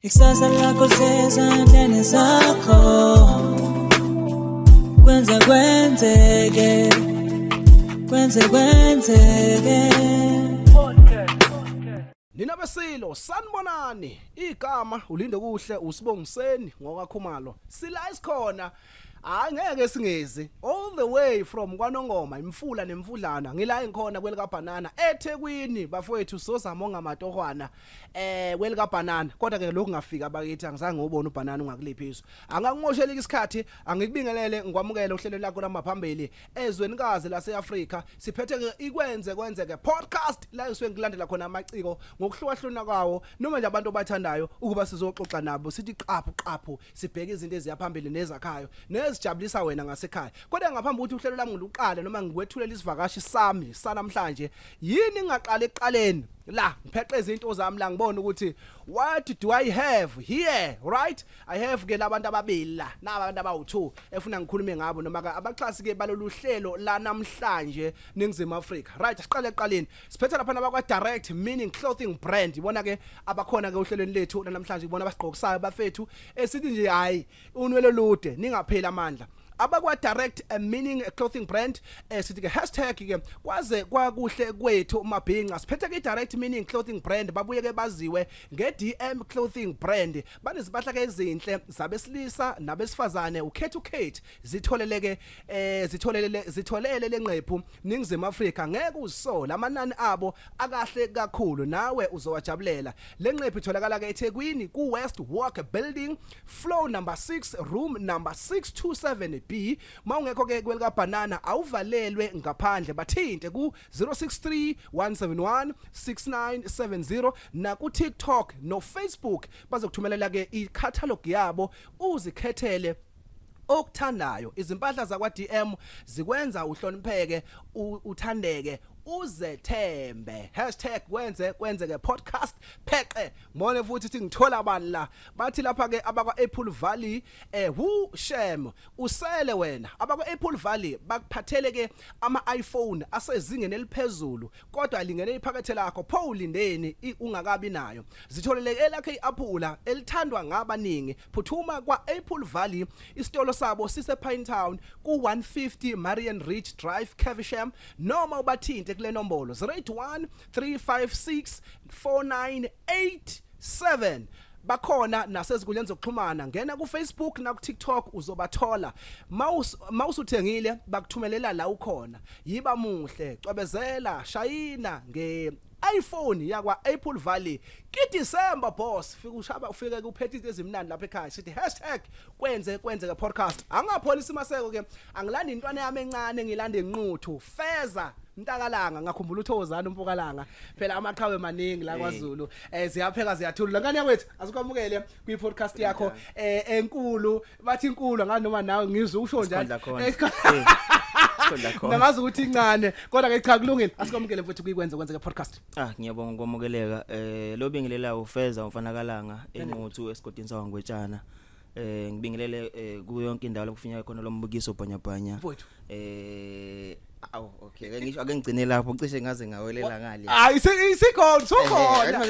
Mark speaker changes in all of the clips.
Speaker 1: Ikusasa lakho lisezandleni zakho. Kwenze kwenzeke, kwenze kwenzeke.
Speaker 2: Nina besilo, sanibonani. Igama ulinde kuhle usibongiseni ngokaKhumalo. Sila isikhona. Hayi, ngeke singezi. All the way from KwaNongoma, imfula nemfudlana. Ngila engikhona kwelika banana eThekwini, bafowethu, sozama ongamatohwana kwelika banana. Kodwa ke lokhu ngafika bakithi, angizange ngubone ubanana ungakuliphi. Angakumoshela isikhathi, angikubingelele, ngikwamukele uhlelo lakho lamaphambili ezwenikazi laseAfrika. Siphethe ke Ikwenze Kwenzeke Podcast, la ngisuke ngilandela khona amaciko ngokuhlukahlukana kwawo noma nje abantu obathandayo ukuba sizoxoxa nabo, sithi qaphu qaphu, sibheke izinto eziyaphambili nezakhayo nezijabulisa wena ngasekhaya. Kodwa ngaphambi ukuthi uhlelo lami ngiluqale noma ngikwethulela isivakashi sami sanamhlanje, yini ngingaqala ekuqaleni la ngipheqe izinto zami la, ngibona ukuthi what do I have here? Right, I have ke labantu ababili la, nabantu abawu2 efuna ngikhulume ngabo noma ke abaxhasi ke balolu hlelo la namhlanje, Ningizimu Afrika. Right, siqale ekuqaleni. Siphethe lapha nabakwa Direct Meaning Clothing Brand. Ibona ke abakhona ke ohlelweni lethu namhlanje, ibona abasigqokisayo bafethu, esithi nje hayi, unwele lude, ningapheli amandla. Abakwa Direct Meaning Clothing Brand, sithi ke #ke kwaze kwakuhle kwethu mabhinqa. Siphethe ke Direct Meaning Clothing Brand, babuye ke baziwe nge DM Clothing Brand. Banezimpahla ke ezinhle zabesilisa nabesifazane, ukhetha ukhethe, zitholeleke, zitholelele, zitholele lenqephu Ningizimu Afrika, ngeke uzisola. Amanani abo akahle kakhulu, nawe uzowajabulela. Lenqephu itholakala ke eThekwini ku West Walk Building, floor number 6, room number 627B. Mawungekho ke kwelika banana, awuvalelwe ngaphandle, bathinte ku 063 171 6970 na ku TikTok no Facebook, bazokuthumelela ke icatalog yabo, uzikhethele okuthandayo. Izimpahla zakwa DM zikwenza uhlonipheke, uthandeke, uzethembe. #KwenzeKwenzeke podcast. Pheqe ngibone futhi ukuthi ngithola abantu la. Bathi lapha ke abakwa Apple Valley, hu shem, usele wena. Abakwa Apple Valley bakuphathele ke ama iPhone asezingeni eliphezulu, kodwa lingene iphakethe lakho. Pho ulindeni ungakabi nayo? Zitholele elakhe iApple elithandwa ngabaningi. Phuthuma kwa Apple Valley. Isitolo sabo sise Pinetown ku 150 Marian Ridge Drive, Caversham, noma ubathinte kule nombolo 081 356 4987. Bakhona nasezinkundleni zokuxhumana, ngena ku Facebook na ku TikTok, uzobathola. Mawusuthengile, bakuthumelela la ukhona. Yiba muhle, cwebezela, shayina nge iPhone yakwa Apple Valley ki December, boss. Fika ushaba, ufike kuphethe izinto ezimnandi lapha ekhaya. Sithi #KwenzeKwenzeke podcast. Angapholisa imaseko ke, angilandi intwana yami encane, ngilande inquthu Feza Mntakalanga. Ngakhumbula uThokozana umfokalanga, phela amaqhawe maningi la kwaZulu. Ziyapheka ziyathulula, ngane yakwethu. Asikwamukele kwi podcast yakho enkulu. Bathi inkulu ngani noma nawe ngizwe usho njalo.
Speaker 3: Isikhundla khona. Isikhundla khona.
Speaker 2: Nangazi ukuthi incane, kodwa ke cha, kulungile. Asikwamukele mfethu kuyikwenze Kwenzeke Podcast.
Speaker 3: Ah, ngiyabonga ukwamukeleka. Lo bingelela ufeza umfanakalanga enquthu esigodini saWangwetshana. Ngibingelele kuyo yonke indawo lokufinyeka khona lo mbukiso bhanyabhanya.
Speaker 2: Mfowethu.
Speaker 3: Awu, okay, ake ngisho, ake ngigcine lapho, cishe ngaze ngawelela ngale.
Speaker 2: Hayi, isikhona, sokhona.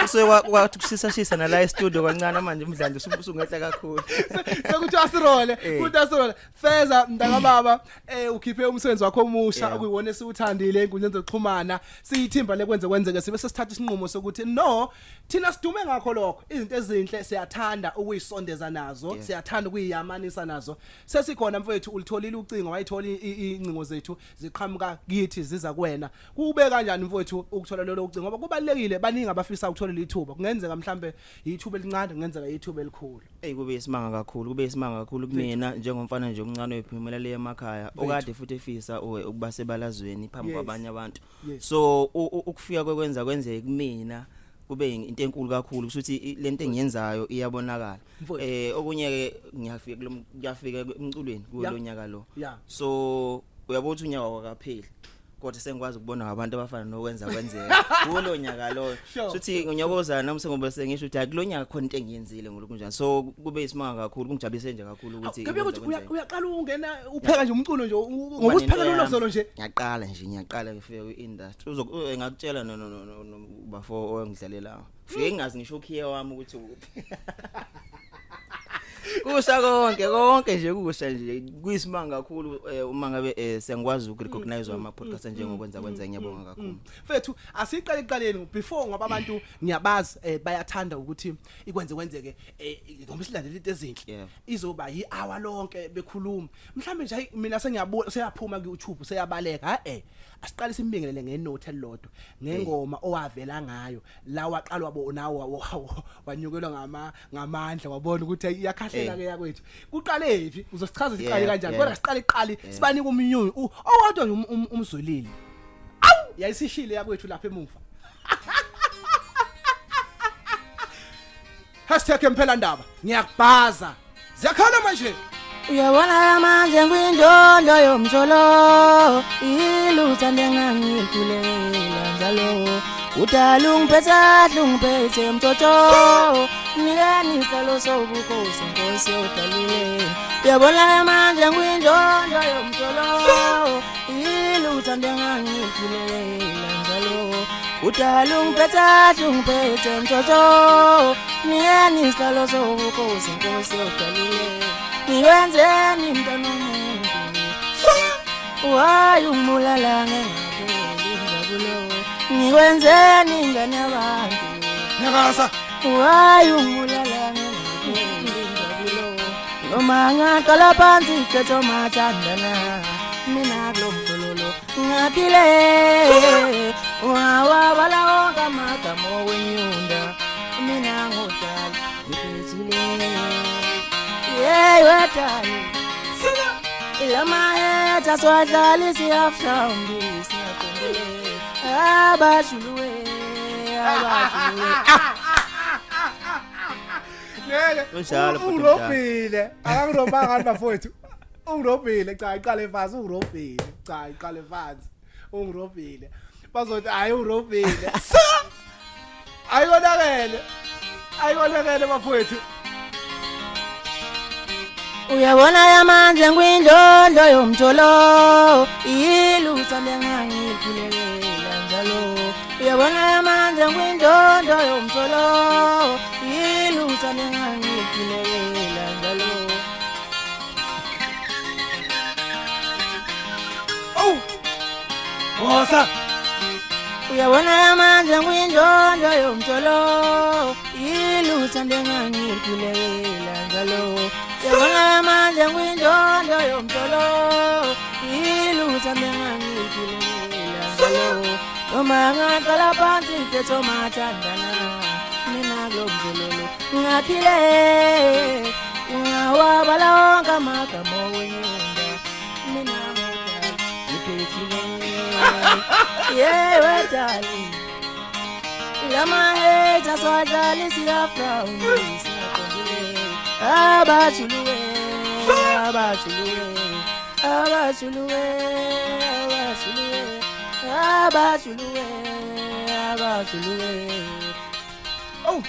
Speaker 3: Kusuke kwathi kushisa shisa nala e studio kancane, manje umdlandla usungehla kakhulu.
Speaker 2: Sekuthi asirole, kuthi asirole. Feza mntaka baba, ukhiphe umsebenzi wakho omusha okuyiwona esiwuthandile enkundleni zokuxhumana. Siyithimba lekwenze kwenzeke, sibe sesithatha isinqumo sokuthi no, thina sidume ngakho lokho. Izinto ezinhle siyathanda ukuyisondeza nazo, siyathanda ukuyiyamanisa nazo. Sesikhona mfethu, ulitholile ucingo, wayithola incingo zethu ziqhamuka kithi ziza kuwena. Kube kanjani mfethu ukuthola lolo ucingo? Ngoba kubalekile, baningi abafisa ukuthola ithuba. Kungenzeka mhlambe ithuba elincane, kungenzeka ithuba elikhulu.
Speaker 3: Ey, kube isimanga kakhulu, kube isimanga kakhulu kumina njengomfana nje omncane oyiphumela le emakhaya, okade futhi efisa ukuba sebalazweni phambi kwabanye abantu. So ukufika kwekwenza kwenzeke kumina kube into enkulu kakhulu, kusho ukuthi lento engiyenzayo iyabonakala.
Speaker 2: Mfowethu.
Speaker 3: Okunye ke, ngiyafika kulo, ngiyafika emculweni kulo nyaka lo. So uyabona ukuthi unyaka wakapheli. Kodwa sengikwazi ukubona ngabantu abafana nokwenza kwenzeka kulo nyaka loyo. Futhi ngonyakoza nami sengoba sengisho ukuthi hayi, kulo nyaka khona into engiyenzile ngoloko njani. So kube isimanga kakhulu, kungijabulise nje kakhulu ukuthi
Speaker 2: Kebe
Speaker 3: ikwenza
Speaker 2: ukuthi
Speaker 3: kwenzeke.
Speaker 2: Uyaqala ungena upheka nje umculo nje
Speaker 3: Kuba
Speaker 2: ngoba usipheka
Speaker 3: nento
Speaker 2: lolo
Speaker 3: yami.
Speaker 2: zolo nje.
Speaker 3: Ngiyaqala nje, ngiyaqala ngifike kwi-industry, ngakutshela no bafo ongidlalela, fike ngingazi ngisho ukhiye wami ukuthi ukuphi. Kusha konke konke nje, kusha nje, kuyisimanga kakhulu uma ngabe sengikwazi ukurecognize ama podcast njengokwenza kwenza. Ngiyabonga kakhulu.
Speaker 2: Mfethu, asiqale ekuqaleni before, ngoba abantu ngiyabazi bayathanda ukuthi ikwenze kwenzeke ngoba silandela into ezinhle. Izoba yi-hour lonke bekhuluma mhlawumbe nje. Hayi, mina sengiyabuka seyaphuma ku YouTube, seyabaleka. Ha asiqale simbingelele ngenote elilodwa ngengoma owavela ngayo la, waqala wabona wanyukelwa ngamandla, wabona ukuthi iyakhahlela ke yakwethu. Kuqale phi? Uzosichaza siqale kanjani? Kodwa siqale iqali sibanike umnyunyu owodwa nje, umzwilili. Awu, yayisishile yakwethu lapha emuva. #Emphelandaba ngiyakubhaza, ziyakhala manje.
Speaker 1: Uyabona manje ngiyindondo yomjolo, iluthando engangikhulela njalo. Udala ungiphethe, ungiphethe mtshotsho, nikeni isihlalo sobukhosi, nkosi odalile. Uyabona manje ngiyindondo yomjolo, iluthando engangikhulela njalo. Udala ungiphethe, ungiphethe mtshotsho, nikeni isihlalo sobukhosi, nkosi odalile. Ngikwenzeni mntanomuntu? Wayi ungibulala ngengapheli injabulo. Ngikwenzeni ingane yabantu?
Speaker 2: Nyakaza.
Speaker 1: Wayi ungibulala ngengapheli injabulo. Noma ngaqala phansi khetho mathandana, mina kulo mjololo ngaphile. Wawabala wonke amagama okwenyunda, mina ngodala ngiphethile. Yeyi wedali ilamahetha siwadlalisa i-half-round, singaqondile abajuluwe, abajuluwe.
Speaker 2: Ngeke.
Speaker 3: Kunjalo, bhuti.
Speaker 2: Ungirobhile, akangirobanga ngani bafowethu? Ungirobhile. Cha, iqale phansi, ungirobhile. Cha, iqale phansi, ungirobhile. Bazothi hayi, ungirobhile. Ayikonakele, ayikonakele bafowethu.
Speaker 1: Uyabona yamanje ngiyindlondlo yomjolo, iluthando engangikhulelela njalo. Uyabona yamanje ngiyindlondlo yomjolo, iluthando engangikhulelela njalo.
Speaker 2: Oh, wosa.
Speaker 1: Uyabona yamanje ngiyindlondlo yomjolo, iluthando engangikhulelela njalo. Uyabona yamanje ngiyindlondlo yomjolo, iluthando engangikhulelela njalo. Noma ngaqala phansi khetho mathandana, mina kulo mjololo ngaphile. Ungawabala wonke amagama okwenyunda, mina ngodala ngiphethile. Yewe dali lamahetha siwadlalisa i-half-round, singaqondile abajuluwe, abajuluwe, abajuluwe, abajuluwe, abajuluwe, abajuluwe.
Speaker 2: Oh,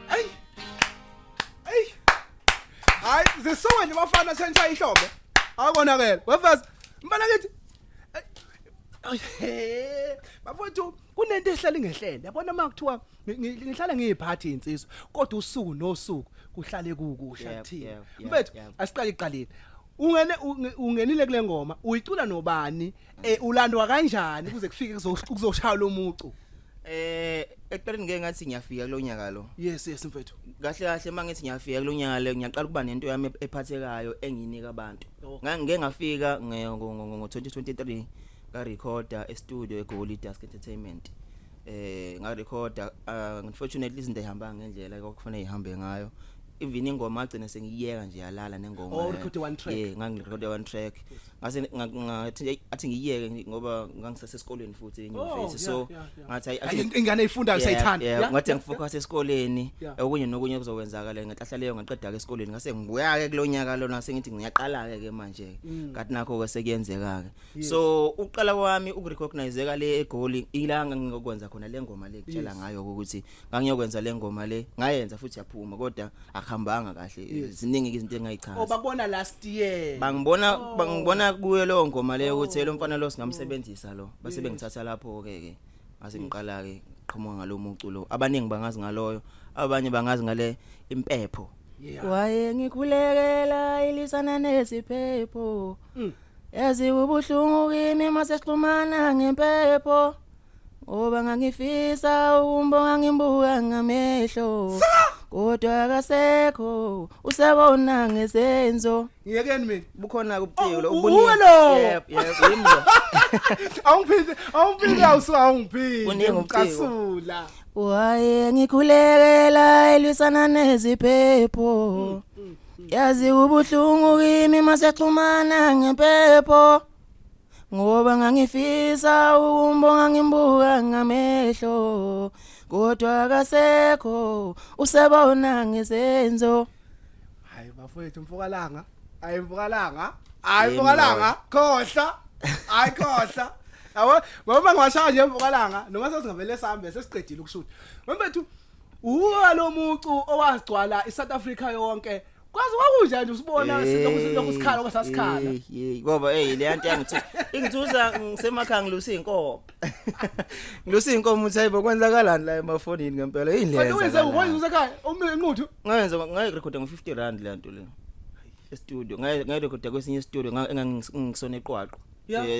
Speaker 2: hey hey, hayi, zisuka nje bafana, sentsha ihlombe. Akonakele wefeza mbana kithi. Bafowethu, kunento ehlala ingehlele, yabona uma kuthiwa ngihlala ngiyiphathi insizwa, kodwa usuku nosuku kuhlale kukusha kuthina. Mfethu, asiqale iqaleni. Ungene ungenile kule ngoma, uyicula nobani? Ulandwa kanjani kuze kufike kuzoshaya lo mucu?
Speaker 3: Ekuqaleni ngeke ngathi ngiyafika kulonyaka lo.
Speaker 2: Yes, mfethu.
Speaker 3: Kahle kahle, mangithi ngiyafika kulonyaka le, ngiyaqala ukuba nento yami ephathekayo engiyinika abantu. Ngangike ngafika ngo 2023, nga recorda e studio eGoli Dusk Entertainment. Nga recorda, unfortunately izinto ehamba ngendlela kwakufanele ihambe ngayo. Even ingoma agcina sengiyeka nje, yalala nengoma.
Speaker 2: Oh, record one track.
Speaker 3: Yeah, ngangirecord one track, ngase ngathi athi ngiyeke ngoba ngangisasesikolweni futhi enyuvesi, so ngathi
Speaker 2: Ayi, ingane eyifundayo sayithanda.
Speaker 3: Ngathi ngifocus esikoleni, okunye nokunye kuzokwenzakala ngenhlahla leyo. Ngaqeda ke esikoleni, ngase ngibuya ke kulonyaka lona, sengithi ngiyaqala ke ke manje, kathi nakho ke sekuyenzeka ke. So uqala kwami ukurecognizeka le eGoli, ila ngangikwenza khona le ngoma le kutshela ngayo ukuthi ngangiyokwenza le ngoma le, ngayenza futhi yaphuma, kodwa akuhambanga kahle, ziningi izinto engayichaza.
Speaker 2: Oh, bakubona last year.
Speaker 3: Bangibona, bangibona kuyo leyo ngoma leyo ukuthi lo mfana lo singamsebenzisa lo, base bengithatha lapho ke ke ngase ngiqala ke qhamuka ngalo muculo. Abaningi bangazi ngaloyo, abanye bangazi ngale impepho. Waye ngikhulekela ilisana nesiphepho. Yazi ubuhlungu kimi masexhumana ngempepho, ngoba ngangifisa ukumbonga ngimbuka ngamehlo, kodwa akasekho, usebona ngesenzo.
Speaker 2: Ngiyekeni mina.
Speaker 3: Bukhona ubuciko
Speaker 2: Oh, uwe lo!
Speaker 3: Yep, yimi lo.
Speaker 2: Awungiphinde, awungiphinde, awusuka, awungiphinde.
Speaker 3: Kuningi ubuciko.
Speaker 2: Ngicasula.
Speaker 1: Waye ngikhulekela elwisana neziphepho, yazi ubuhlungu kimi masexhumana ngempepho, ngoba ngangifisa ukumbonga ngimbuka ngamehlo, kodwa akasekho, usebona ngesenzo.
Speaker 2: Hayi bafowethu, mfokalanga, hayi mfokalanga, hayi
Speaker 3: Yimi.
Speaker 2: Mfokalanga, khohla, hayi khohla, yabo, ngoba ngiwashaya nje mfokalanga, noma sesingavele sihambe sesiqedile ukushutha. Mfethu, uwa lo mucu owagcwala iSouth Africa yonke, kwazi kwakunjani nje usibona silokhu sikhala kwasasikhala?
Speaker 3: Hey, ngoba hey, le yanto yangithusa, ingithusa ngisemakhaya ngilusa inkomo, ngilusa inkomo, uthi hayibo, kwenzakalani la emafonini ngempela, yini le?
Speaker 2: Kanti wenze
Speaker 3: yenzakalayo?
Speaker 2: wenze usekhaya umnquthu?
Speaker 3: Ngayenza, ngayirekhoda ngo-50 rand le nto le e-studio, ngayirekhoda kwesinye studio engangisona eqwaqwa,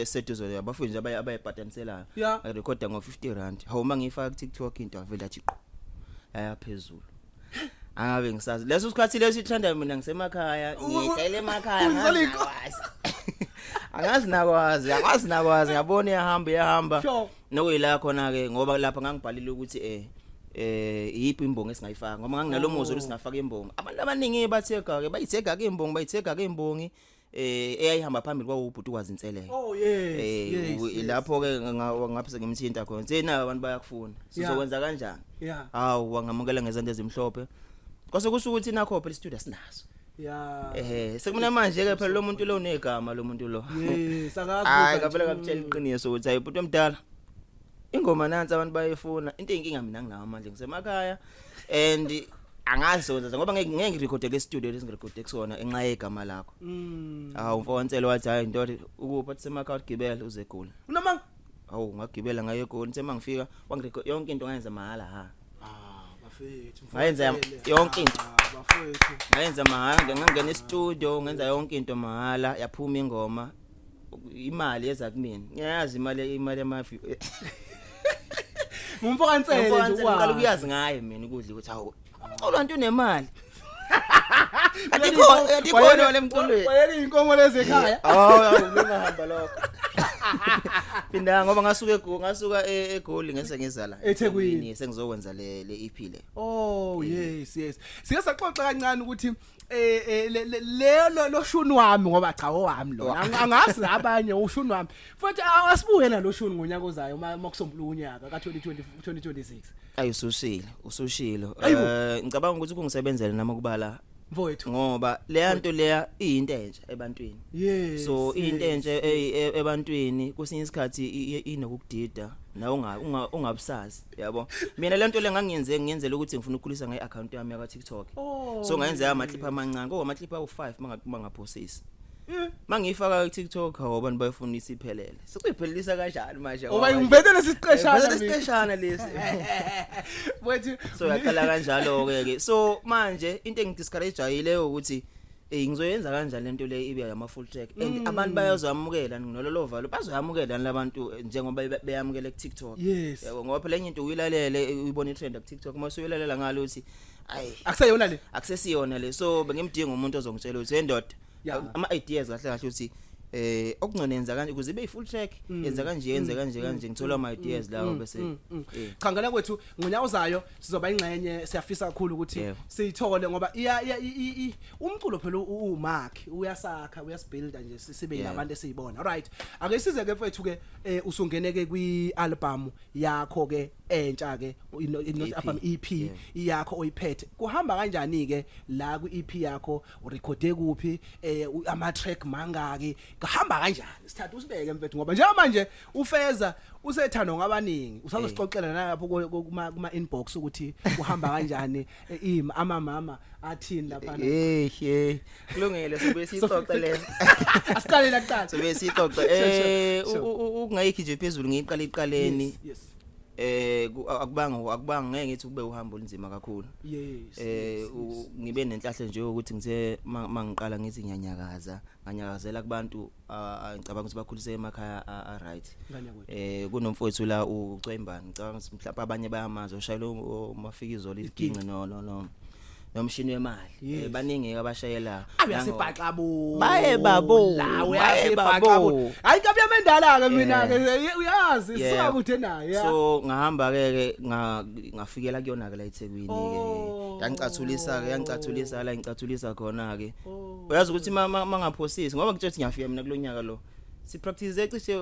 Speaker 3: seduze abafundi nje abayibhadaniselayo. Ngayirekhoda ngo-50 rand. Hawu, uma ngiyifaka ku-TikTok into avele athi qhu, yaya phezulu. Angabe ngisazi leso sikhathi leso ithanda mina ngisemakhaya, ngiyehlela emakhaya.
Speaker 2: Uzala
Speaker 3: Angazi nakwazi, angazi nakwazi, ngiyabona iyahamba, iyahamba. Nokuyila khona ke, ngoba lapha ngangibhalile ukuthi iyiphi imbongi esingayifaka, ngoba nganginalo muzwa ukuthi singafaka imbongi. Abantu abaningi bathega ke, bayithega ke imbongi, bayithega ke imbongi eyayihamba phambili kwawubhuti kwazi inselelo.
Speaker 2: Oh yes.
Speaker 3: Lapho ke ngapha sengimthinta khona, thina abantu bayakufuna, sizokwenza kanjani? Hawu, wangamukela ngezandla ezimhlophe, kwase kusho ukuthi nakho phela istudio sinaso. Ehe, sekumina manje ke phela lo muntu lo unegama, lo muntu lo.
Speaker 2: Yes, akazi.
Speaker 3: Hayi,
Speaker 2: kuza
Speaker 3: ngavele
Speaker 2: nje.
Speaker 3: ngamtshela iqiniso ukuthi hayi bhuti omdala, ingoma nansi, abantu bayifuna. Into eyinkinga mina nginawo amandla, ngisemakhaya and angazi sokwenza ngoba ngeke ngirekhode le studio lesingirekhode kusona enxa yegama lakho. Hawu, mfowenselo wathi hayi ndoda, ukuphi? Athi semakhaya, ugibela uze eGoli.
Speaker 2: Unamanga.
Speaker 3: Hawu, ngagibela ngaye eGoli, ngithe mangifika wangirekhod yonke into, ngayenza mahhala ha.
Speaker 2: Ah, bafethu.
Speaker 3: Ngayenza
Speaker 2: Mfowethu.
Speaker 3: yonke into.
Speaker 2: Ah, bafethu.
Speaker 3: Ngayenza mahhala, ngangena e-studio, ngenza yonke into mahhala, yaphuma ingoma, imali yeza kumina. Ngiyayazi imali yamafi.
Speaker 2: Ngumfokansele nje.
Speaker 3: Ngiqala
Speaker 2: Ukwazi.
Speaker 3: ukuyazi ngaye mina ukudla ukuthi hawu, umculo wantu unemali. Atikho lemculweni.
Speaker 2: Wayeke inkomo lezi ekhaya.
Speaker 3: Hawu, ngingahamba lokho. Phinda ngoba ngasuka ngasuka eGoli ngese ngizala
Speaker 2: eThekwini.
Speaker 3: Sengizokwenza le EP le.
Speaker 2: Oh yes. Sike saxoxa kancane ukuthi le lo shuni wami, ngoba cha, owami lo. Angazi abanye, ushuni wami. Futhi asibuye nalo shuni ngonyaka ozayo uma kusombuluka unyaka ka 2020 2026.
Speaker 3: Ayi, usushilo, usushilo.
Speaker 2: Ayibo.
Speaker 3: Ngicabanga ukuthi kungisebenzele nami kubala
Speaker 2: Mfowethu.
Speaker 3: ngoba leya nto leya iyinto entsha ebantwini. So into entsha ebantwini kwesinye isikhathi inokukudida nawe ungabusazi, yabo. Mina lento le ngangiyenze ngiyenzela ukuthi ngifuna ukukhulisa nge-account yami yaka TikTok. So ngayenza ama clip amancane, kodwa ama clip awu5 mangaphosisi. Mangiyifaka ku TikTok, hawo, abantu bayifuna isiphelele. Sikuyiphelelisa kanjani manje?
Speaker 2: Oba ngibethe lesiqeshana
Speaker 3: Bese
Speaker 2: mina.
Speaker 3: lesiqeshana lesi.
Speaker 2: Mfowethu.
Speaker 3: So yaqala kanjalo ke ke. So manje into engidiscourage ayile ukuthi ngizoyenza kanjani lento le ibe ama full track, and abantu bayazamukela nololo valo, bazoyamukela labantu njengoba beyamukela ku TikTok. Yabo, ngoba phela enye into uyilalele, uyibona itrend ku TikTok, mase uyilalela ngalo uthi ayi,
Speaker 2: Akuseyona le.
Speaker 3: akusesiyona le. So bengimdinga umuntu ozongitshela ukuthi endoda, ama ideas kahle kahle ukuthi Okungcono yenza kanje ukuze ibe full track, yenza kanje, yenza kanje kanje, ngithola ama ideas lawo bese
Speaker 2: Cha, ngane kwethu, ngonyaka ozayo sizoba ingxenye. Siyafisa kakhulu ukuthi siyithole ngoba iya umculo phela umakhi, uyasakha, uyasibuilda nje sibe labantu esiyibona. Alright, ake size ke mfethu ke, usungene ke kwi album yakho ke entsha ke, not
Speaker 3: EP.
Speaker 2: album, EP yakho oyiphethe. Kuhamba kanjani ke la ku EP yakho? Urekhode kuphi? Ama track mangaki? Kuhamba kanjani? Sithatha usibeke mfethu, ngoba njengamanje ufeza usethandwa ngabaningi. Usazosixoxela nalapho kuma inbox ukuthi kuhamba kanjani, amamama athini lapha.
Speaker 3: Hey, kulungile, sobe sixoxe le.
Speaker 2: Asiqale la kuqala.
Speaker 3: Sobe sixoxe.
Speaker 2: Sure.
Speaker 3: Ukungayikhi nje phezulu, ngiyiqala iqaleni.
Speaker 2: Yes.
Speaker 3: Akubanga, ngeke ngithi kube uhambo olunzima kakhulu. Ngibe nenhlahla nje ukuthi ngithe mangiqala ngithi ngiyanyakaza, nganyakazela kubantu ngicabanga ukuthi bakhulise emakhaya a right.
Speaker 2: Ngane kwethu.
Speaker 3: Kunomfowethu la uCwembani, ngicabanga ukuthi mhlawumbe abanye bayamazi, oshayela uMafikizolo iginci no nomshini wemali. Baningi abashayela.
Speaker 2: Uyasibhaxa bo.
Speaker 3: Baye babo,
Speaker 2: La
Speaker 3: baye
Speaker 2: uyasibhaxa bo.
Speaker 3: babo.
Speaker 2: Hayi, inkabi yamendala ke mina ke, uyazi, sisuka kude naye, yeah.
Speaker 3: So ngahamba ke ke ngafikela kuyona ke la eThekwini ke. Yangicathulisa ke, yangicathulisa la, ngicathulisa khona ke. Uyazi ukuthi mangaphosisi ngoba ngitshela ukuthi ngiyafika mina kulonyaka lo, si practice cishe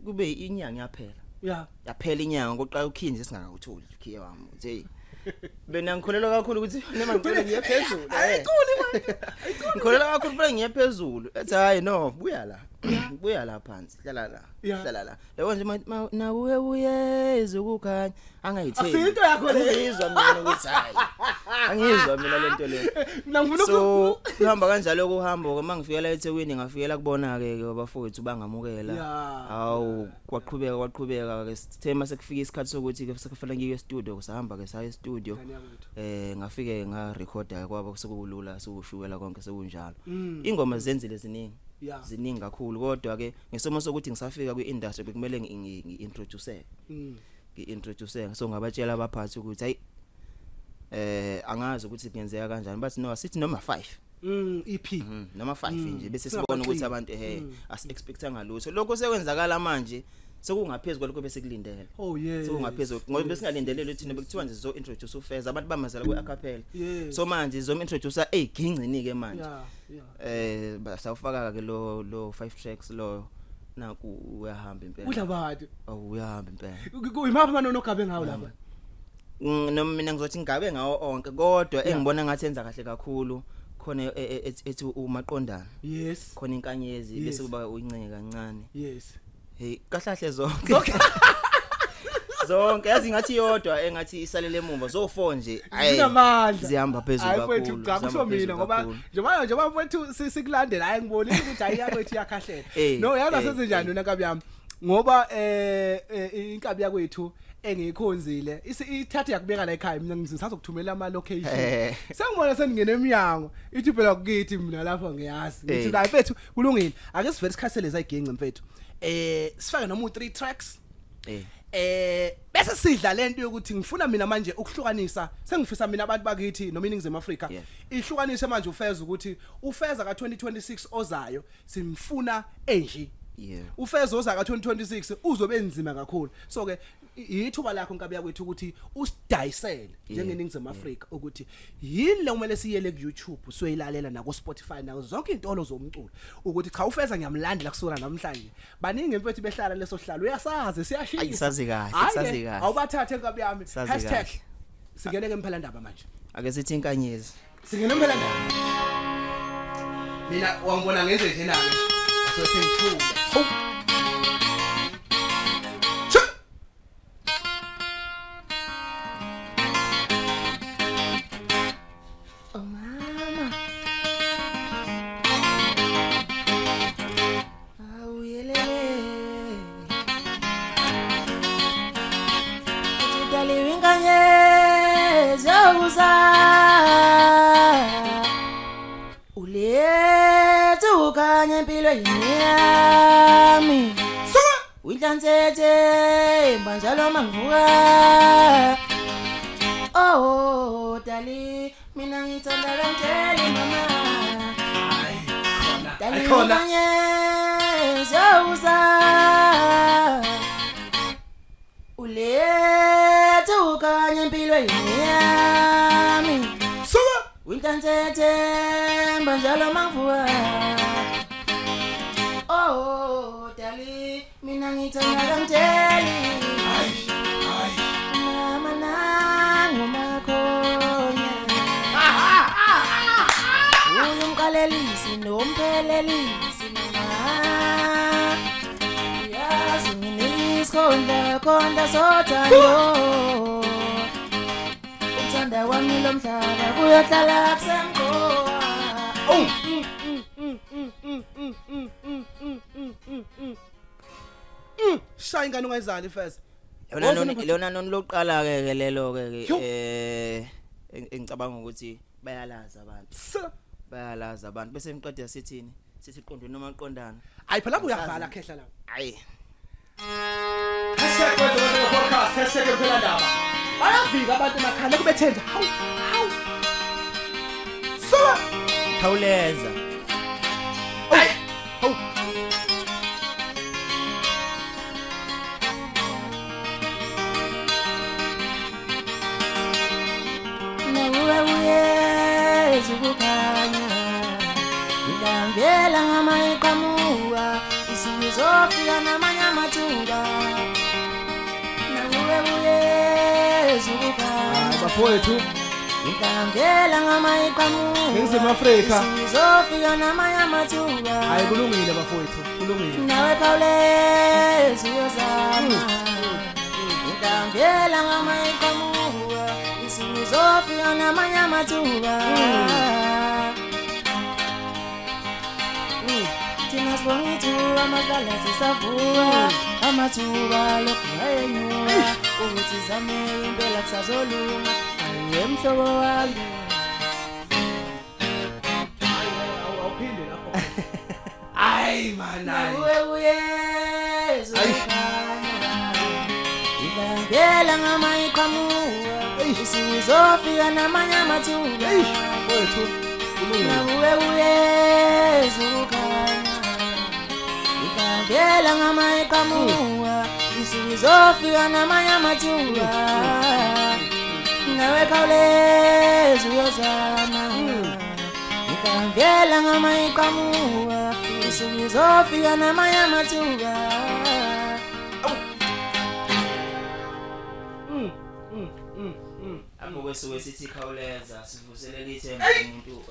Speaker 3: kube inyanga yaphela. Yaphela inyanga koqala ukhinje singakawutholi ukhiye wami, uthi hey, bena ngikholelwa kakhulu ukuthi noma ngicela ngiye phezulu.
Speaker 2: Ayiculi manje.
Speaker 3: Ngikholelwa kakhulu phela ngiye phezulu, ethi hayi no, buya la, buya la phansi, hlala la. Hlala la, yabo nje nakuye uyeza ukukhanya angayitheni.
Speaker 2: Akusiyo into yakho le.
Speaker 3: Angizwa mina ukuthi hayi, angizwa mina lento le.
Speaker 2: Mina ngifuna
Speaker 3: So kuhamba kanjalo kuhambo ke. Mangifika la eThekwini, ngafikela kubona ke ke abafowethu bangamukela. Hawu, kwaqhubeka kwaqhubeka ke, sithe mase kufika isikhathi sokuthi ke sekufanele ngiye e-studio, sahamba ke saya e-studio.
Speaker 2: Ngane yakwethu.
Speaker 3: Ngafike nga recorda kwabo, sekulula, sekushukela konke sekunjalo. Ingoma zenzile ziningi. Ziningi kakhulu, kodwa ke ngesomo sokuthi ngisafika kwi-industry bekumele ngi-introduce ngi-introduce, so ngabatshela abaphathi ukuthi hayi, angazi ukuthi kungenzeka kanjani, bathi no, asithi noma 5.
Speaker 2: EP.
Speaker 3: Noma 5 nje bese sibona ukuthi
Speaker 2: Singabaqini.
Speaker 3: abantu asi expectanga lutho. Lokho sekwenzakala manje sekungaphezulu kwalokho besekulindele. Sekungaphezulu ngoba besingalindelele ukuthi bekuthiwa nje zo introduce ufeza, abantu bamazela kwe acapella. So manje zom introduce eyigingcini ke manje. Basawufaka ke lo 5 tracks lo, naku uyahamba impela.
Speaker 2: Udla bantu.
Speaker 3: Awu, uyahamba impela.
Speaker 2: Kuyimaphi manje onogabe ngawo lapha?
Speaker 3: Noma mina ngizothi ngigabe ngawo onke, kodwa engibona ngathi enza kahle kakhulu khona ethi umaqondana. Khona inkanyezi, bese kuba uyincenge kancane. Hey, kahlahle zonke zonke, yazi ngathi yodwa engathi isalele emuva, zo 4 nje, ayi,
Speaker 2: Zinamandla.
Speaker 3: zihamba phezulu
Speaker 2: Hayi mfethu,
Speaker 3: kakhulu.
Speaker 2: cha, kusho
Speaker 3: Zihamba
Speaker 2: mina
Speaker 3: phezulu
Speaker 2: ngoba
Speaker 3: kakhulu.
Speaker 2: njengoba mfethu sikulandela, hayi, ngibonile ukuthi hayi, yakwethu iyakhahlela. No, yazi asenzenjani wena nkabi yami, ngoba inkabi yakwethu engiyikhonzile ithathe yakubeka la ekhaya, mina ngisazokuthumela ama location. Sengibona seningena eminyango, ithi phela kukithi mina lapha ngiyazi, ngithi la mfethu kulungile. Ake sivele sikhathele zayigenci mfethu, sifake noma u3 tracks. Bese sidla lento yokuthi ngifuna mina manje ukuhlukanisa, sengifisa mina abantu bakithi noma iningizimu Afrika ihlukanise manje ufeza, ukuthi ufeza ka2026 ozayo simfuna enje. Ufeza oza ka2026 uzobe enzima kakhulu, so ke ithuba lakho nkabi yakwethu ukuthi usidayisele njengeningizimu Afrika ukuthi yini le kumele siyele ku YouTube siyoyilalela, nako Spotify, nazo zonke intolo zomculo, ukuthi cha, ufeza ngiyamlandela kusukela namhlanje. Baningi mfethu behlala leso sihlalo, uyasazi, siyashisa.
Speaker 3: Ayi, sazi kahle,
Speaker 2: Hhayi ke,
Speaker 3: sazi kahle.
Speaker 2: Awubathathe nkabi yami.
Speaker 3: Sazi
Speaker 2: Hashtag
Speaker 3: kahle.
Speaker 2: Singene ke mphela ndaba manje.
Speaker 3: Ake sithi inkanyezi.
Speaker 2: Singene mphela ndaba. Mina wangibona ngenze nje nami so sengithule. Che!
Speaker 1: Oh mama. Awuyelele. Uthi inkanyezi yokusa. Ulethe ukhanya empilweni yami.
Speaker 2: Suka!
Speaker 1: Uyinhlanzethe njalo mangivuka. Oh dali, mina ngithanda kangitsheli mama.
Speaker 2: Hayi khona. Ayikhona.
Speaker 1: Daliwe ulethe ukhanya empilweni yami.
Speaker 2: Suka.
Speaker 1: Wintanzethemba njalo mangivuka. Oh dali, mina ngithanda kangitsheli.
Speaker 2: Hayi, hayi.
Speaker 1: Mama nangu makhonya. Uyu umqalelisi nomphelelisi mama. Uyazi nginika isikhondla khondla sothando. Uthanda kwami lo mhlaba kuyohlala kusemqoka.
Speaker 2: Oh. Shaya ingane ungayizali first.
Speaker 3: Lona noni, lona noni lokuqala ke ke lelo ke ke
Speaker 2: Yo.
Speaker 3: Engicabanga ukuthi bayalazi abantu.
Speaker 2: Suka.
Speaker 3: Bayalazi abantu bese ngiqeda sithini? Sithi qondwe noma qondana.
Speaker 2: Hayi phela lapho uyavala khehla lapho.
Speaker 3: Hayi.
Speaker 2: #Kwezokwenza podcast #Mphelandaba. Bayavika abantu emakhaya kubethe nje. Hawu, hawu. Suka.
Speaker 3: Khawuleza.
Speaker 2: Hayi. Hawu.
Speaker 1: Nakuwe kuyeza ukukhanya. Ilangela ngamayiqhamuka isizofika namanye amathuba. Nakuwe kuyeza ukukhanya.
Speaker 2: Bafowethu.
Speaker 1: Ilangela ngamayiqhamuka
Speaker 2: Ningizimu Afrika.
Speaker 1: isizofika namanye amathuba.
Speaker 2: Hayi, kulungile bafowethu, kulungile.
Speaker 1: Nawe khawuleza uyozama. Ilangela ngamayiqhamuka isizofika namanye amathuba. Thina sibonga ithuba mahlala sisavuka. Amathuba lokhu ayenyuka ukuthi zame impela kusazolunga. Ayiwe mhlobo wami.
Speaker 2: Awuphinde lapho. Hayi man, hayi.
Speaker 1: Nakuwe kuyeza
Speaker 2: Ayi.
Speaker 1: ukukhanya. Ilangela ngamayiqhamuka
Speaker 2: Eish.
Speaker 1: isizofika namanye amathuba.
Speaker 2: Eish, bafowethu, kulungile.
Speaker 1: Nakuwe kuyeza ukukhanya. Ilangela ngamayiqhamuka isizofika namanye amathuba. Nawe khawuleza uyozama. Ilangela ngamayiqhamuka isizofika namanye amathuba.
Speaker 3: Apho kwesuke sithi khawuleza sivuselele ithemba umuntu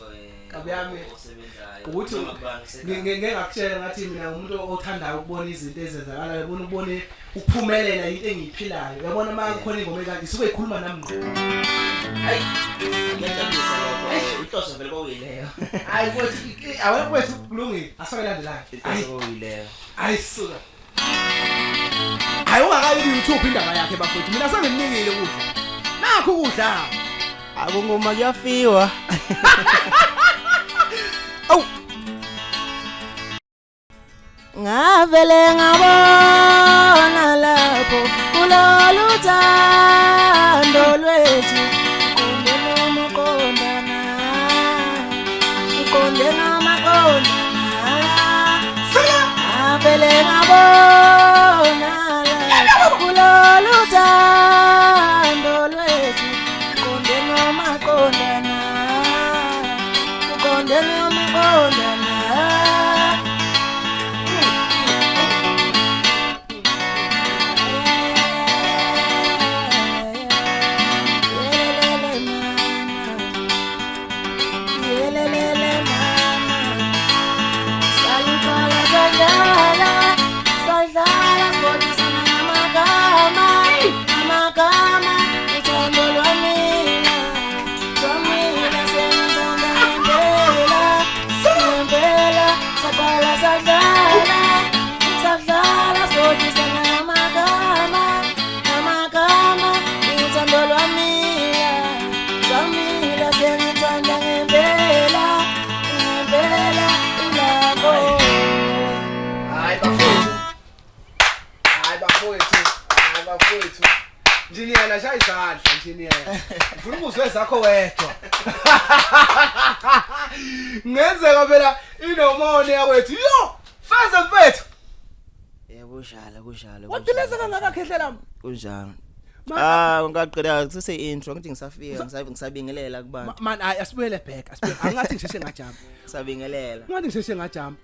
Speaker 2: Kabi yami,
Speaker 3: osebenzayo.
Speaker 2: Ukuthi
Speaker 3: noma kubani osekhaya.
Speaker 2: ngeke ngakutshela ngathi mina umuntu othandayo ukubona izinto ezenzakalayo, yabona, ukubona ukuphumelela into engiyiphilayo, uyabona, uma kukhona ingoma ekanje isuke ikhuluma nami ngqo.
Speaker 3: Hayi, kuyajabulisa lokho. Inhloso vele kwakuyileyo.
Speaker 2: Hayi mfowethu, awe mfowethu, kulungile, asifake landelayo.
Speaker 3: Inhloso kwakuyileyo.
Speaker 2: Hayi suka, hayi, ungakayi ku-YouTube indaba yakhe bafowethu, mina sengimnikile ukudla, nakho ukudla.
Speaker 3: Akungoma kuyafiwa.
Speaker 2: Awu.
Speaker 1: Ngavele ngabona lapho kulolu thando lwethu uqonde noma uqondana, uqonde noma qondana. Ngavele ngabona lapho kulolu thando lwethu uqonde noma qondana, uqonde noma qondana. Yelelele mama, yelelele mama, saluqala sadlala, sadlala sibongisana ngamagama, amagama, uthando lwamina, lwamina, sengithanda ngempela, ngempela, saqala sadlala, sadlala sibongisana ngamagama, amagama, uthando lwamina, lwamina, sengithanda ngempela, ngempela, ilapho.
Speaker 2: Hayi bafowethu, hayi bafowethu, hayi bafowethu, njiniyela, shaya izandla njiniyela, ngifuna ukuzwe zakho wedwa. Ngenzeka phela. Inomona yakwethu. Yo! Feza mfethu.
Speaker 3: Yebo kunjalo kunjalo.
Speaker 2: Wadileza kangaka khehle lami.
Speaker 3: Kunjalo.
Speaker 2: Ma-
Speaker 3: Ah ngaqeda kusese intro ngithi ngisafika ngisabingelela kubantu.
Speaker 2: Man hayi asibuyele back, asibuyele. Angathi ngisheshe ngajump.
Speaker 3: Ngisabingelela.
Speaker 2: Ngathi ngisheshe ngajump.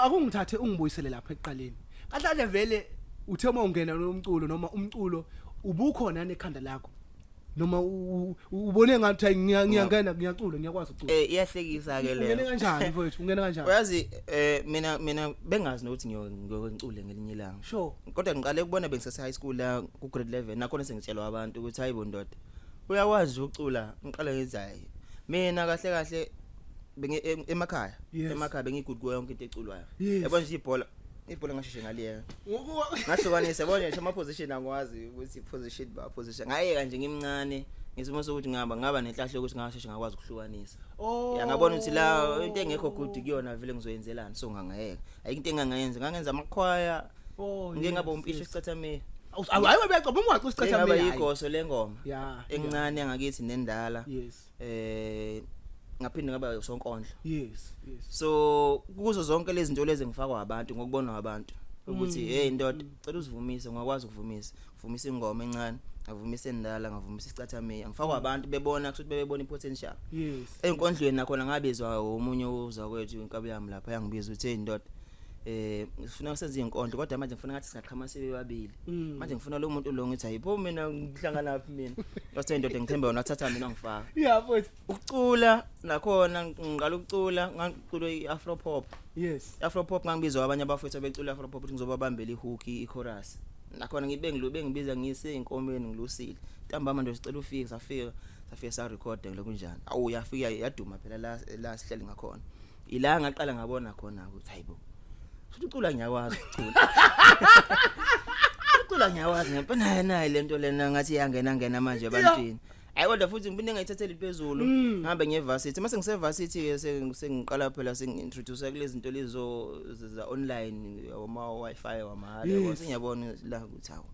Speaker 2: Akungithathe ungibuyisele lapha ekuqaleni. Kahle kahle vele uthe uma ungena nomculo noma umculo ubukhona nekhanda lakho. Noma ubone ngathi hayi ngiyangena ngiyacula ngiyakwazi ukucula.
Speaker 3: Iyahlekisa ke
Speaker 2: Ungene
Speaker 3: leyo.
Speaker 2: kanjani mfowethu? Ungene kanjani?
Speaker 3: Uyazi mina bengazi nokuthi ngiyocule ngelinye ilanga.
Speaker 2: Sure.
Speaker 3: Kodwa ngiqale ukubona bengisase high school la ku grade 11 nakhona sengitshelwa abantu ukuthi hayibo ndoda. Uyakwazi ukucula ngiqale ngithi hayi. Mina kahle kahle bengi emakhaya emakhaya bengigood kuyo yonke into eculwayo. Yabo nje ibhola ngasheshe ngaliyeka. Ngahlukanisa yabo nje ama position angikwazi ukuthi position ba position. Ngayeka nje ngimncane ngesimo sokuthi ngaba nenhlahla yokuthi ngasheshe ngakwazi ukuhlukanisa.
Speaker 2: Oh.
Speaker 3: Ya ngabona ukuthi la into engekho good kuyona vele ngizoyenzelani so ngangayeka. Ayikho into engangayenza ngangenza amakhwaya.
Speaker 2: Oh.
Speaker 3: Ngike ngaba umpisho esicathameni.
Speaker 2: Hayi uyacaba uma ungaca
Speaker 3: Ngaba
Speaker 2: isicathameni.
Speaker 3: yigoso lengoma.
Speaker 2: Yeah.
Speaker 3: Encane yangakithi nendala.
Speaker 2: Yes.
Speaker 3: Ngaphinde ngaba sonkondlo.
Speaker 2: Yes. Yes.
Speaker 3: So kuzo zonke lezi zinto lezi ngifakwa abantu ngokubonwa abantu ukuthi hey ndoda cela uzivumise ngakwazi ukuvumisa. Vumisa ingoma encane, ngavumisa endala, ngavumisa isicathameni. Ngifakwa abantu bebona kusho ukuthi bebebona ipotential.
Speaker 2: Yes.
Speaker 3: Enkondlweni nakhona ngabizwa omunye uza kwethu inkabi yami lapha yangibiza ukuthi hey ndoda ngifuna senze inkondlo kodwa manje ngifuna ngathi singaqhama sibe babili. Manje ngifuna lo muntu lo ngithi hayibo mina ngihlangana phi mina. Wathi ndoda ngithembe wena wathatha mina ngifaka.
Speaker 2: Yeah mfowethu.
Speaker 3: Ukucula nakhona ngiqala ukucula ngacula iAfro pop.
Speaker 2: Yes.
Speaker 3: Afro pop ngangibizwa abanye abafowethu abecula Afro pop ukuthi ngizobabambela ihook ichorus. Nakhona ngibe ngilobe ngibiza ngise enkomeni ngilusile. Ntambama nje sicela ufike safika sa record lokho kunjani. Awu yafika yaduma phela la sihleli ngakhona. Ila ngaqala ngabona khona ukuthi hayibo. Futhi ucula ngiyakwazi ukucula. Ucula ngiyakwazi ngempela nayi lento lena ngathi iyangena ngena manje ebantwini. Hayi kodwa futhi ngiphinde ngayithatheli phezulu ngihambe ngiye varsity mase ngise varsity ke sengiqala phela sengintroduce kulezi zinto lezo za online ama wifi wamahhala yabo sengiyabona la ukuthi hawo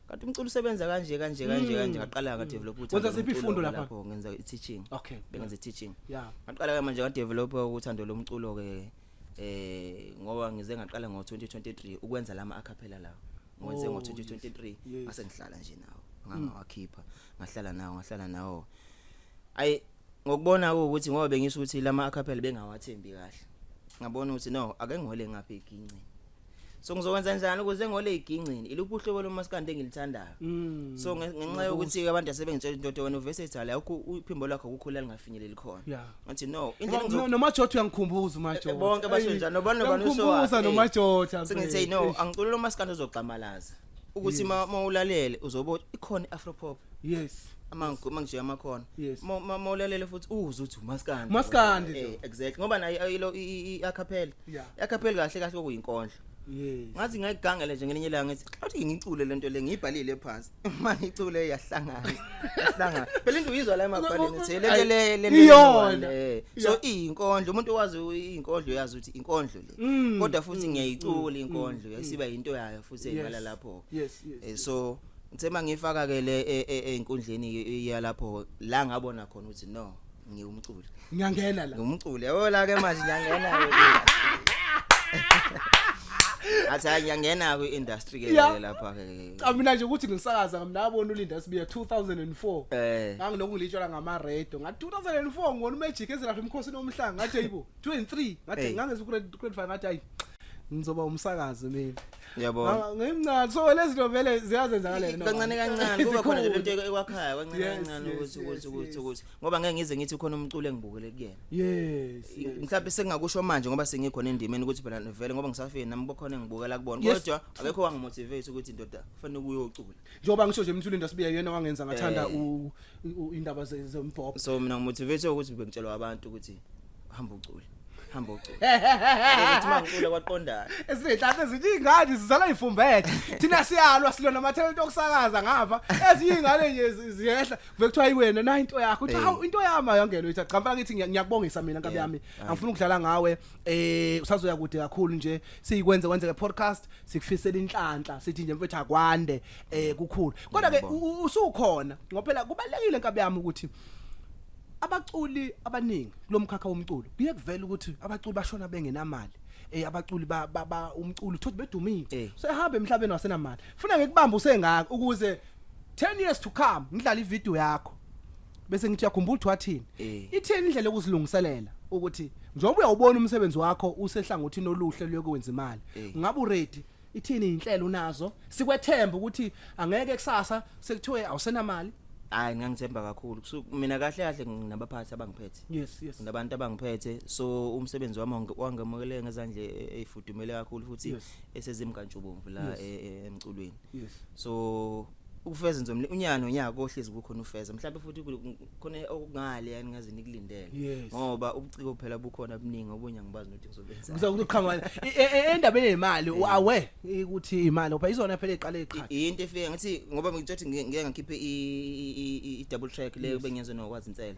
Speaker 3: kanti umculo usebenza kanje kanje kanje kanje ngaqala nga develop uthando
Speaker 2: Wenza siphi ifundo lapha?
Speaker 3: Ngenza i teaching.
Speaker 2: Okay.
Speaker 3: Bengenza i teaching.
Speaker 2: Yeah.
Speaker 3: Ngaqala ke manje nga develop uthando lomculo ke ngoba ngize ngaqala ngo 2023 ukwenza lama acapella lawo. Ngiwenze ngo 2023 ngase ngihlala nje nawo ngangawakhipha ngahlala nawo. Ayi ngokubona ukuthi ngoba bengisho ukuthi lama acapella bengawathembi kahle. Ngabona ukuthi no ake ngihole ngapha egincini. So ngizokwenza njani ukuze ngihole egincini? Iluphi uhlobo lomaskandi engilithandayo? So ngenxa yokuthi abantu asebengitshela into wena uversatile awukho uphimbo lakho ukukhula lingafinyeleli khona. Ngathi no
Speaker 2: indlela noMajotha uyangikhumbuza uMajotha.
Speaker 3: Bonke basho njalo nobani nobani
Speaker 2: usowa. noMajotha.
Speaker 3: Sengithe no angicula lomaskandi ozogxamalaza. Ukuthi mawulalele uzobona ikhona iAfro pop.
Speaker 2: Yes.
Speaker 3: Mangije amakhona. Mawulalele futhi uzwe ukuthi umaskandi.
Speaker 2: Umaskandi.
Speaker 3: Exactly ngoba nayo ilo iacapella. Iacapella kahle kahle okuyinkondlo.
Speaker 2: Yes.
Speaker 3: Ngathi ngayigangela nje ngelinye ilanga ngithi athi ngicule lento le ngiyibhalile phansi. Mangicule yahlangana. Yahlangana. Phela into uyizwa la emabhaleni uthi le le
Speaker 2: le.
Speaker 3: So iyinkondlo umuntu owazi iyinkondlo uyazi ukuthi inkondlo le. Kodwa futhi ngiyayicula inkondlo yasiba into yayo futhi eyibala lapho.
Speaker 2: Yes yes.
Speaker 3: So ngithe mangifaka ke le einkundleni yalapho la ngabona khona ukuthi no ngiwumculi.
Speaker 2: Ngiyangena la.
Speaker 3: Ngumculi. Yabo la ke manje ngiyangena ke. Athi hayi ngiyangena ku industry ke lapha ke.
Speaker 2: Cha mina nje ukuthi ngisakaza nginabona uLinda Sibiya 2004. Nganginokulitshela ngama radio. Ngathi 2004 ngibona uMagic ezilapha emkhosini omhlanga ngathi hayibo 23 ngathi ngangeza ku grade 5 ngathi hayi ngizoba umsakazi mina.
Speaker 3: Yabona.
Speaker 2: Ngimncane so lezi zinto vele ziyazenzakalela
Speaker 3: kancane kancane kuba khona nje lento ekwakhaya kancane kancane ukuthi ukuthi ukuthi ukuthi ngoba ngeke ngize ngithi khona umculo engibukele kuyena.
Speaker 2: Yes.
Speaker 3: Mhlawumbe sengingakusho manje ngoba sengikhona endimeni ukuthi phela vele ngoba ngisafika nami kukhona engibukela kubona kodwa akekho wangimotivate ukuthi indoda kufanele uyocula.
Speaker 2: Njengoba ngisho nje uMthulindo Sibiya yena wangenza ngathanda indaba zembhobho.
Speaker 3: So mina ngimotivate ukuthi bengitshelwa abantu ukuthi hamba ucule. Hamba ucule. Ukuthi mangicula kwaqondana.
Speaker 2: Ezinhlanhla ezithi ingane sizala ifumbethe. Thina siyalwa silona amathalente okusakaza ngapha. Ezinye ingane nje ziyehla. Kuve kuthiwa ayiwena na into yakho. Uthi hawu into yami ayongena uthi cha mfana ngithi ngiyakubongisa mina nkabi yami. Angifuni ukudlala ngawe. Usazoya kude kakhulu nje. Siyikwenze kwenzeke podcast sikufisela inhlanhla sithi nje mfethu akwande kukhulu. Kodwa ke usukhona ngoba phela kubalekile nkabi yami ukuthi Abaculi abaningi kulomkhakha womculo kuye kuvela ukuthi abaculi bashona bengenamali. Abaculi ba umculo thothi bedumile. Sehamba emhlabeni wasenamali. Funa ngikubamba usengaka ukuze 10 years to come ngidlala ivideo yakho. Bese ngithi uyakhumbula ukuthi wathini. Ithini indlela yokuzilungiselela ukuthi njengoba uyawubona umsebenzi wakho usehlangothini oluhle luyokwenza imali. Ungabe uready ithini inhlelo unazo sikwethemba ukuthi angeke kusasa sekuthiwe awusenamali.
Speaker 3: Hayi, ngangithemba kakhulu. Mina kahle kahle nginabaphathi abangiphethe.
Speaker 2: Yes.
Speaker 3: Nabantu abangiphethe, so umsebenzi wami wangemukele ngezandla ezifudumele kakhulu futhi esezimkantshubomvu la emculweni. So ukufeza nje unyaka nonyaka kohlezi kukhona ufeza mhlawumbe futhi khona okungale yani ngaze nikulindele ngoba ubuciko phela bukhona buningi, obunye angibazi nokuthi ngizobenza.
Speaker 2: Kuzokuqhamuka endabeni yemali, u-aware ukuthi imali ngoba izona phela eqale iqhathi.
Speaker 3: Into efike ngithi ngoba ngithothi ngeke ngikhiphe i double track le bengiyenze nokwazi insela.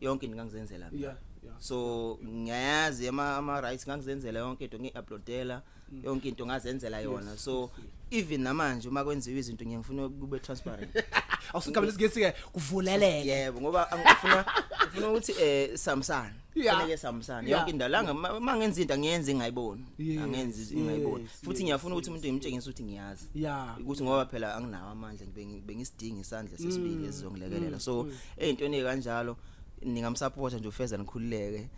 Speaker 3: Yonke into ngangizenzela mina. So ngiyayazi ama rights, ngangizenzela yonke into, ngiuploadela yonke into, ngazenzela yona. So even namanje uma kwenziwa izinto ngiye ngifuna kube transparent.
Speaker 2: Awusigaba lesingesi ke kuvuleleke.
Speaker 3: Yebo, ngoba angifuna ngifuna ukuthi samsana kufanele samsana yonke indawo la mangenza into angiyenzi ngayiboni. Angenzi ngayiboni futhi ngiyafuna ukuthi umuntu ngimtshengise ukuthi ngiyazi ukuthi ngoba phela anginawo amandla, bengisidinga isandla sesibili esizongilekelela. So eyintweni kanjalo ningamsupport nje ufeza nikhululeke.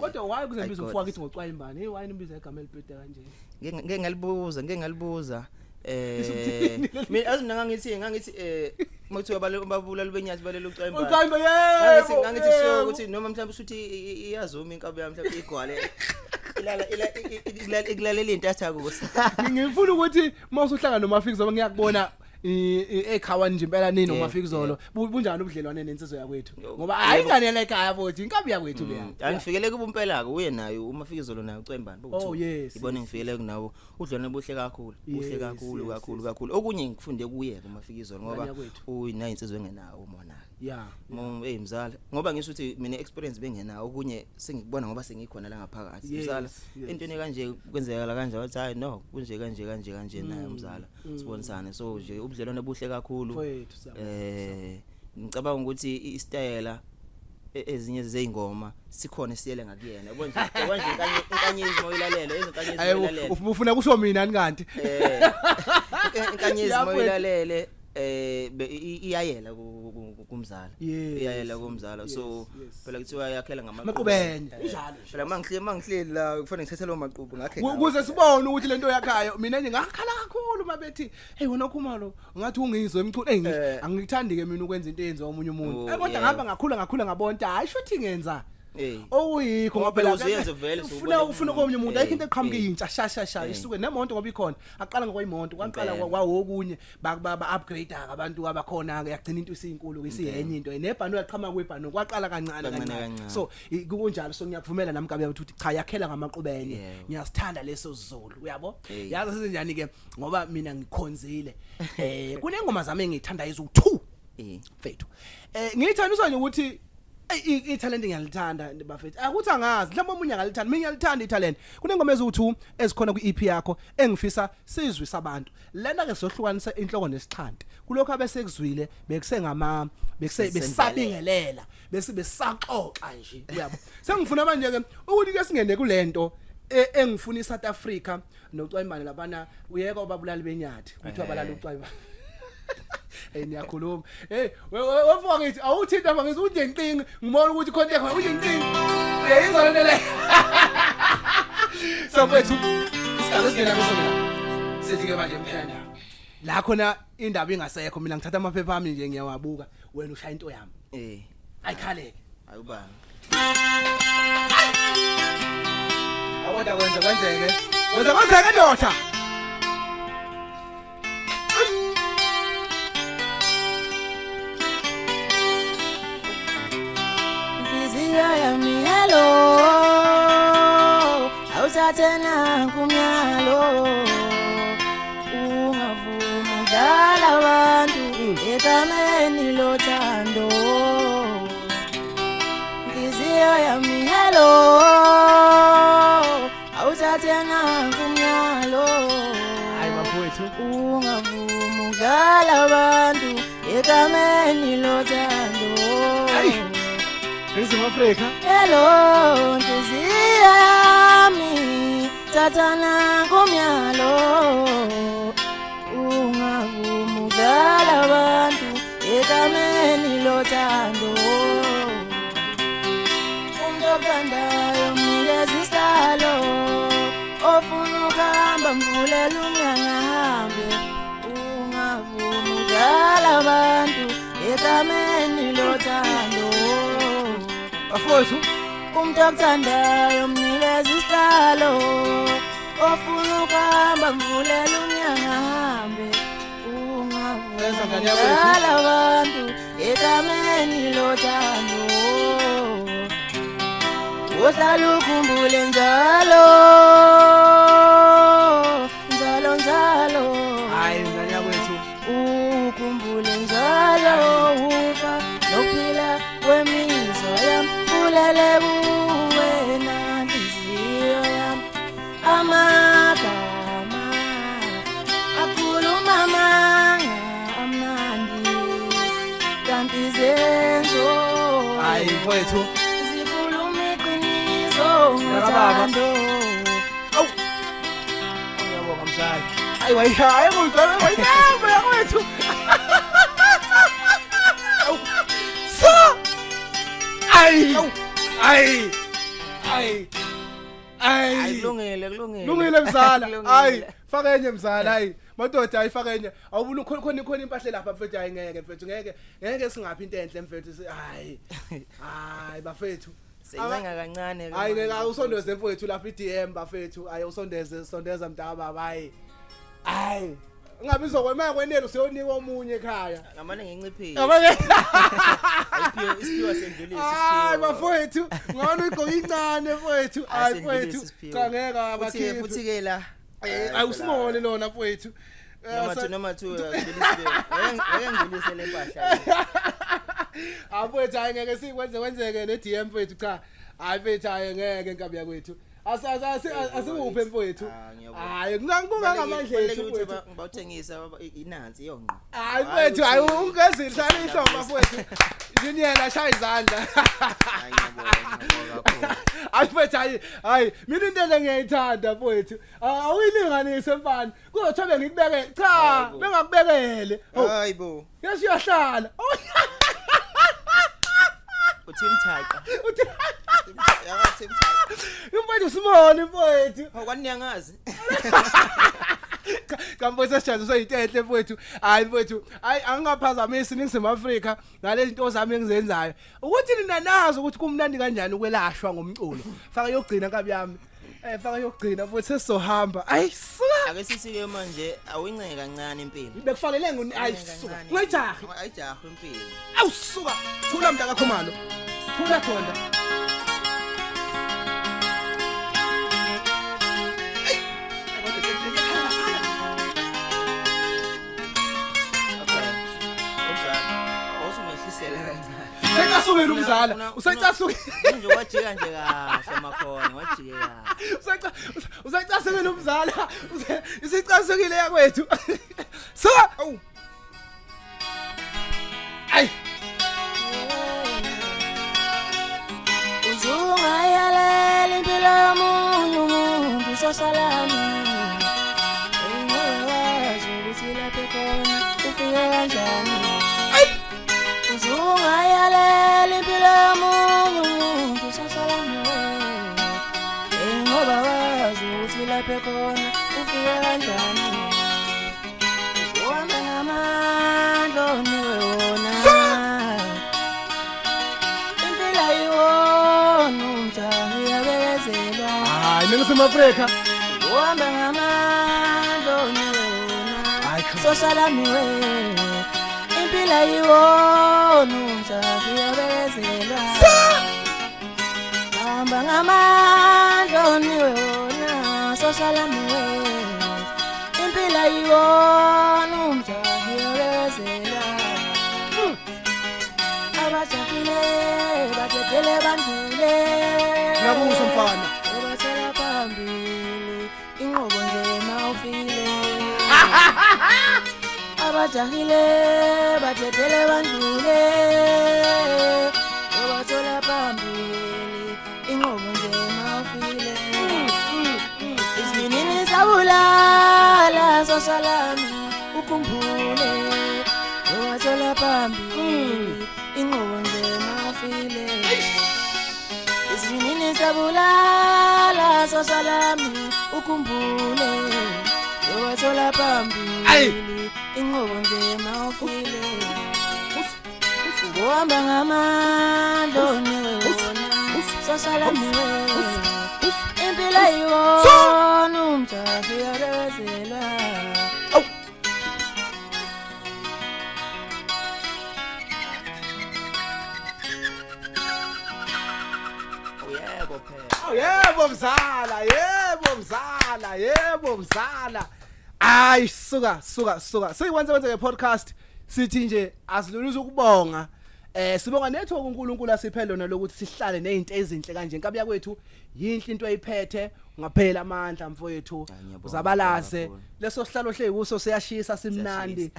Speaker 2: Kodwa why kuze
Speaker 3: I got
Speaker 2: umfowethu kithi ngocwayimbane? Hey, why nibiza igama elibhede kanje?
Speaker 3: Ngeke ngalibuza mina azi mina ngangithi makuthiwa babulala benyathi balele ucwayimbane.
Speaker 2: Ucwayimba,
Speaker 3: Ngangithi
Speaker 2: yebo.
Speaker 3: Ngangithi so ukuthi noma mhlawumbe usuthi iyazuma inkabi yami, mhlawumbe igwale ilala ikulalela intatha kusa.
Speaker 2: Ngifuna ukuthi mawusuhlangana noMafikizolo, ngiyakubona ekhawa nje impela nini noMafikizolo, bunjani ubudlelwane nensizwe yakwethu? Ngoba hayi, ingane la ekhaya futhi inkabi yakwethu leya.
Speaker 3: Angifikele kuba impela ke uye nayo uMafikizolo nayo uCwembane.
Speaker 2: Oh, yes,
Speaker 3: Ibona ngifikele kunawo udlwane buhle kakhulu, buhle kakhulu kakhulu kakhulu. Okunye ngifunde kuye kuMafikizolo ngoba
Speaker 2: Ingane yakwethu.
Speaker 3: uyinayinsizwe engenawo umona. Mo hey mzala, ngoba ngisho ukuthi mina experience bengenawo, okunye sengikubona ngoba sengikhona la ngaphakathi. Mzala, into kanje kwenzekala kanje, wathi hayi no, kunje kanje kanje kanje naye umzala sibonisane. So nje ubudlelwane buhle kakhulu.
Speaker 2: Mfowethu, siyabonga.
Speaker 3: Ngicabanga ukuthi isitayela ezinye zezingoma sikhona siyele ngakuyena, yabo nje, yabo nje inkanyezi moyilalele, izinkanyezi
Speaker 2: Ayi,
Speaker 3: moyilalele.
Speaker 2: Ufuna kusho mina kanti?
Speaker 3: Inkanyezi
Speaker 2: Mfowethu.
Speaker 3: moyilalele iyayela kumzala. Iyayela kumzala, so phela kuthiwa yakhela
Speaker 2: Amaqubene. Injalo nje.
Speaker 3: Phela mangihleli la kufanele ngithathe lo maqubu ngakhe ngawo.
Speaker 2: Ukuze sibone ukuthi lento yakhayo, mina nje ngakhala kakhulu mabethi hey wena Khumalo ngathi ungizwe emculo. Hey, angikuthandi ke mina ukwenza into eyenziwa omunye umuntu. Kodwa ngihamba ngakhula ngakhula ngabona ukuthi hayi, shuthi ngenza okuyikho.
Speaker 3: Ngoba phela uzuyenze vele,
Speaker 2: ufuna
Speaker 3: sewubona
Speaker 2: ufuna komunye umuntu ayikho into eqhamuka intsha sha sha sha isuke nemonto, ngoba ikhona aqala ngokwayimoto kwaqala kwawokunye ba upgrade abantu abakhona ke, yagcina into isinkulu isiyenye into nebhano yaqhamuka kwebhano kwaqala kancane
Speaker 3: Kancane,
Speaker 2: kancane.
Speaker 3: Kancane.
Speaker 2: So kunjalo, so ngiyakuvumela nami kabe ukuthi cha, yakhela ngamaqubene. Ngiyasithanda leso Zulu, uyabo? Yazi senjani ke, ngoba mina ngikhonzile kunengoma zami engiyithanda ezu2 mfethu. Ngiyithandiswa nje ukuthi italent ngiyalithanda bafethu. Akuthi angazi mhlawumbe omunye angalithanda, mina ngiyalithanda italent. Kunengoma eziwu2 ezikhona kwi-EP yakho engifisa sizwe sabantu. Lena ke sohlukanisa inhloko nesixhanti. Kulokho abesekuzwile bekusengama bekuse besabingelela bese besaxoxa nje, uyabo? Sengifuna manje ke ukuthi ke singene kulento engifuna iSouth Africa nocwayimbane labana, uyeka obabulali benyathi ukuthi abalala ucwayimbane. Hey, niyakhuluma. Hey, wevuka ngithi awuthinta manje ngithi unje nqingi, ngibona ukuthi khona into unje nqingi. Uyayizwa lento le. So mfethu, isikhathi singena kuso la. Sithi ke manje mphela. La khona indaba ingasekho, mina ngithatha amaphepha ami nje ngiyawabuka, wena ushaya into yami. Ayikhaleke.
Speaker 3: Ayubani.
Speaker 2: Awona kwenza kwenzeke. Kwenza kwenzeke ndoda.
Speaker 1: Inhliziyo yami hello, awuthathe nankumyalo, ungavumi udlala abantu egameni lothando. Inhliziyo yami hello, awuthathe nankumyalo,
Speaker 2: Hayi bafowethu.
Speaker 1: ungavumi udlala abantu egameni lothando.
Speaker 2: Ayi. Ningizimu Afrika.
Speaker 1: Hello nhliziyo yami thatha nankumyalo ungavumi udlala abantu egameni lothando umuntu okuthandayo mnikeza isihlalo ofuna ukuhamba mvulela umnyango ahambe ungavumi udlala abantu egameni lothando.
Speaker 2: Bafowethu,
Speaker 1: umuntu okuthandayo mnikeza isihlalo ofuna ukuhamba mvulela umnyango ahambe
Speaker 2: Eza ngane yakwethu.
Speaker 1: ungavumi abantu egameni lothando uhlala ukhumbule njalo njalo njalo
Speaker 2: Hayi ngane yakwethu.
Speaker 1: Ukhumbule njalo ufa nokuphila kwemizwa yami ulele kuwena nhliziyo yami amagama akhuluma amanga amnandi kanti izenzo
Speaker 2: Hayi mfowethu.
Speaker 1: zikhuluma iqiniso
Speaker 2: Mntakababa.
Speaker 1: ngothando.
Speaker 2: Awu. Ngiyabonga mzali. Hayi wayishaya ngudala wayinamba yakwethu. Awu. So. Ayi. Ayi. Ayi.
Speaker 3: Hayi
Speaker 2: Ayi.
Speaker 3: kulungile, kulungile.
Speaker 2: Lungile mzala.
Speaker 3: Kulungile.
Speaker 2: Hayi, faka enye mzala, hayi. Madoda hayi faka enye. Awubona khona khona khona impahla lapha mfethu, hayi ngeke mfethu, ngeke ngeke singaphi into enhle mfethu. Hayi. Hayi bafethu.
Speaker 3: Seyincenga kancane ke.
Speaker 2: Hayi ngeke
Speaker 3: manje.
Speaker 2: awusondeze mfowethu lapha iDM bafethu. Hayi usondeze, sondeza mntaka baba, hayi. Hayi. Ungabe uzokwema kwenele useyonika omunye ekhaya.
Speaker 3: Ngamane nginciphile.
Speaker 2: Yabona?
Speaker 3: Isiphiwo, isiphiwo sendlulise.
Speaker 2: Hayi bafowethu, ngcono igqoke incane mfowethu. Hayi mfowethu. Cha ngeke
Speaker 3: Futhi
Speaker 2: abakhiphi.
Speaker 3: futhi ke la.
Speaker 2: Awusimole lona mfowethu.
Speaker 3: Noma 2, noma 2 ngidlulise. Ngeke ngidlulise le mpahla.
Speaker 2: Mfowethu hayi ngeke sikwenze kwenzeke ne DM mfowethu, cha. Hayi mfethu, hayi ngeke nkabi yakwethu. Asikuphe mfowethu.
Speaker 3: Ah, ngiyabonga.
Speaker 2: Hayi kungangamandla ethu mfowethu.
Speaker 3: Ngibawuthengisa inansi yonqo.
Speaker 2: Hayi mfowethu, hayi ungezidlala ihlombe mfowethu. Junior shaya izandla.
Speaker 3: Hayi ngiyabonga, ngiyabonga kakhulu.
Speaker 2: Hayi mfethu, hayi hayi mina into le ngiyayithanda mfowethu. Awuyilinganise mfana. Kuzothiwa bengikubekele. Cha,
Speaker 3: Hayibo.
Speaker 2: bengakubekele. Oh,
Speaker 3: Hayibo.
Speaker 2: yes uyahlala. Oh,
Speaker 3: Uthim Thaqa.
Speaker 2: uthi
Speaker 3: Yaka Tim Thaqa.
Speaker 2: mfowethu simone mfowethu.
Speaker 3: Hawu kwani niyangazi?
Speaker 2: Cha mfowethu sesijaziswe into enhle mfowethu. Hayi mfowethu, hayi angingaphazamisi iNingizimu Afrika ngalezi zinto zami engizenzayo. Ukuthi nina nazi ukuthi kumnandi kanjani ukwelashwa ngomculo. Faka yokugcina nkabi yami. Faka yokugcina mfowethu sesizohamba. Ayi suka.
Speaker 3: Ake sisike manje awuyinceke kancane impilo.
Speaker 2: Bekufanele nguni ayi suka. Ungayijahi.
Speaker 3: Ayijahi impilo.
Speaker 2: Awu suka. Thula mntaka Khumalo. Thula khonda.
Speaker 3: Okay. Umzala. Awusungehlisela kancane.
Speaker 2: Usecasukile umzala. Usecasukile.
Speaker 3: Nje wajika nje kahle makhona, wajike kahle.
Speaker 2: Usecasukile umzala. Isicasukile yakwethu. Suka. Awu. Ayi.
Speaker 1: Uzungayalela impilo yomunye umuntu sosalami engawazi ukuthi lapho khona ufike kanjani. Uzungayalela impilo yomunye umuntu sosalami ngoba wazi ukuthi lapho khona ufike kanjani. Uhambe ngamandla onikwe wona impilo ayiwona umjaho iyabekezelwa.
Speaker 2: Hayi Ningizimu Afrika.
Speaker 1: Uhamba ngamandla onikwe wona
Speaker 2: Hayi, come on.
Speaker 1: sosalamiwe impilo ayiwona umjaho iyabekezelwa. Hamba ngamandla onikwe wona sosalamiwe impilo ayiwona umjaho iyabekezelwa. Abajahile badedele bandlule.
Speaker 2: Ngiyakuzwa mfana.
Speaker 1: Ubathela phambili inqobo nje mawufile. Abajahile badedele bandlule ubathola phambili. phambili, inqobo nje mawufile. Isivinini sabulala sosalami, ukhumbule yowathola phambili, inqobo nje mawufile. Uhamba ngamandla onike wona sosalami, impilo ayiwona umjaho, uyabekezelwa.
Speaker 2: Awu.
Speaker 3: Yebo phela.
Speaker 2: Awu, yebo mzala, yebo mzala, yebo mzala. Hayi, suka suka suka. Seyikwenze kwenze podcast, sithi nje asiluluze ukubonga. Sibonga nethu uNkulunkulu asiphe lona lokuthi sihlale nezinto ezinhle kanje. Inkabi yakwethu yinhle into ayiphethe, ungaphela amandla mfowethu.
Speaker 3: Hayi, ngiyabonga
Speaker 2: Uzabalaze.
Speaker 3: kakhulu.
Speaker 2: Leso sihlalo hleki kuso siyashisa, simnandi.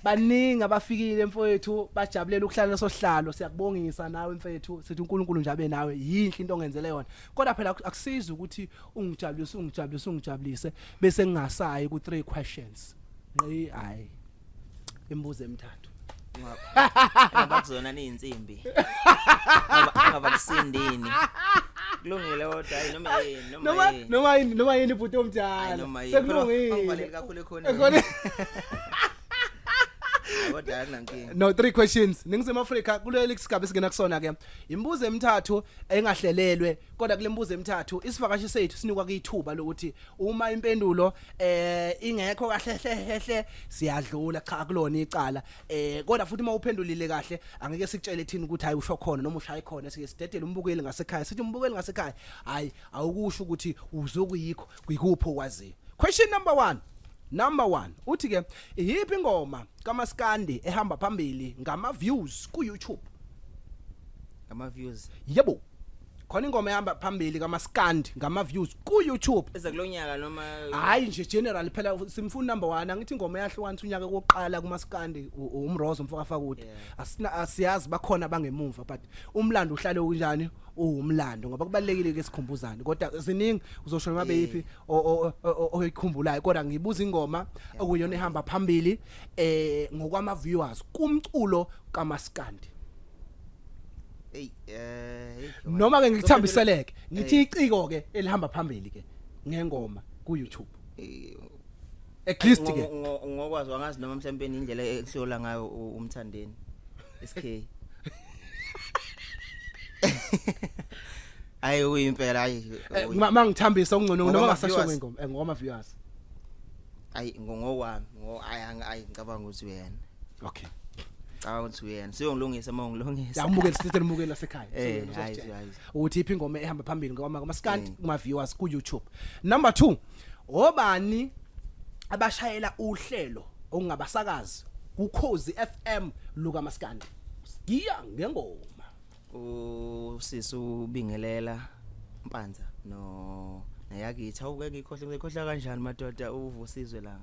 Speaker 2: Baningi abafikile mfowethu, bajabulela ukuhlala leso sihlalo. Siyakubongisa nawe mfethu, sithi uNkulunkulu nje abe nawe, yinhle into ongenzele yona. Kodwa phela akusizi ukuthi ungijabulise, ungijabulise, ungijabulise bese ngingasayi ku 3 questions. Nqi, hayi. Imibuzo emithathu.
Speaker 3: Ngoba kuzona nezinsimbi. Ngaba kusindini. Kulungile kodwa, hayi noma yini, noma
Speaker 2: Noma
Speaker 3: yini.
Speaker 2: Noma yini, noma yini ibhuti
Speaker 3: Hayi,
Speaker 2: omdala.
Speaker 3: noma yini.
Speaker 2: Sekulungile.
Speaker 3: Angivaleli kakhulu ekhoneni.
Speaker 2: Ekhoneni.
Speaker 3: Kodwa akunankinga.
Speaker 2: No, three questions. Ningizimu Afrika, kuleli sigaba esingena kusona ke. Imibuzo emithathu engahlelelwe, kodwa kule mibuzo emithathu isivakashi sethu sinikwa kuyithuba lokuthi uma impendulo ingekho kahle hle hle hle, siyadlula, cha, kulona icala. Kodwa futhi uma uphendulile kahle, angeke sikutshele thini ukuthi hayi, usho khona noma ushaye khona, sike sidedele umbukeli ngasekhaya. Sithi umbukeli ngasekhaya, hayi, awukusho ukuthi uzokuyikho kuyikuphi okwaziyo. Question number 1. Number 1 uthi ke, iyiphi ingoma kaMaskandi ehamba phambili ngama views ku YouTube?
Speaker 3: Ngama views.
Speaker 2: Yebo. Khona ingoma ehamba phambili kaMaskandi ngama views ku YouTube.
Speaker 3: Eza kulonyaka noma?
Speaker 2: Hayi nje, general phela, simfuna number 1. Angithi ingoma eyahlukanisa unyaka kokuqala kuMaskandi uMrozo mfoka Fakude. Asina, asiyazi bakhona bangemuva, but umlando uhlale kunjani, uwumlando, ngoba kubalekile ke sikhumbuzane. Kodwa ziningi, uzosho noma beyiphi oyikhumbulayo, kodwa ngibuza ingoma okuyona ehamba phambili ngokwama viewers kumculo kaMaskandi.
Speaker 3: Hey, hey.
Speaker 2: Noma ke ngithambiseleke ngithi iciko ke elihamba phambili ke ngengoma ku YouTube, at least ke.
Speaker 3: Ngokwazi wangazi noma mhlawumbe indlela ehlola ngayo uMthandeni SK. Hayi, uyimpela, hayi.
Speaker 2: Mangithambisa ungcono noma
Speaker 3: Ngokwama
Speaker 2: ngasasho
Speaker 3: viewers.
Speaker 2: ngengoma, ngokama viewers.
Speaker 3: Hayi, ngokwami, hayi, hayi, ngicabanga ukuthi uyena. Ngicabanga ukuthi uyena. Siyongilungisa uma ungilungisa.
Speaker 2: Ya, umbukeli, sithele umbukeli lasekhaya.
Speaker 3: Hayi,
Speaker 2: Siyena
Speaker 3: hayi.
Speaker 2: Ukuthi iphi ingoma ehamba phambili ngoma kaMaskandi kuma viewers ku YouTube. Number 2, obani abashayela uhlelo okungabasakazi kuKhozi FM luka Maskandi? Sigiya ngengoma.
Speaker 3: Usisi ubingelela Mpanza no nayakithi, awuke ngikhohle, ngikhohlwa kanjani madoda, uVusizwe la.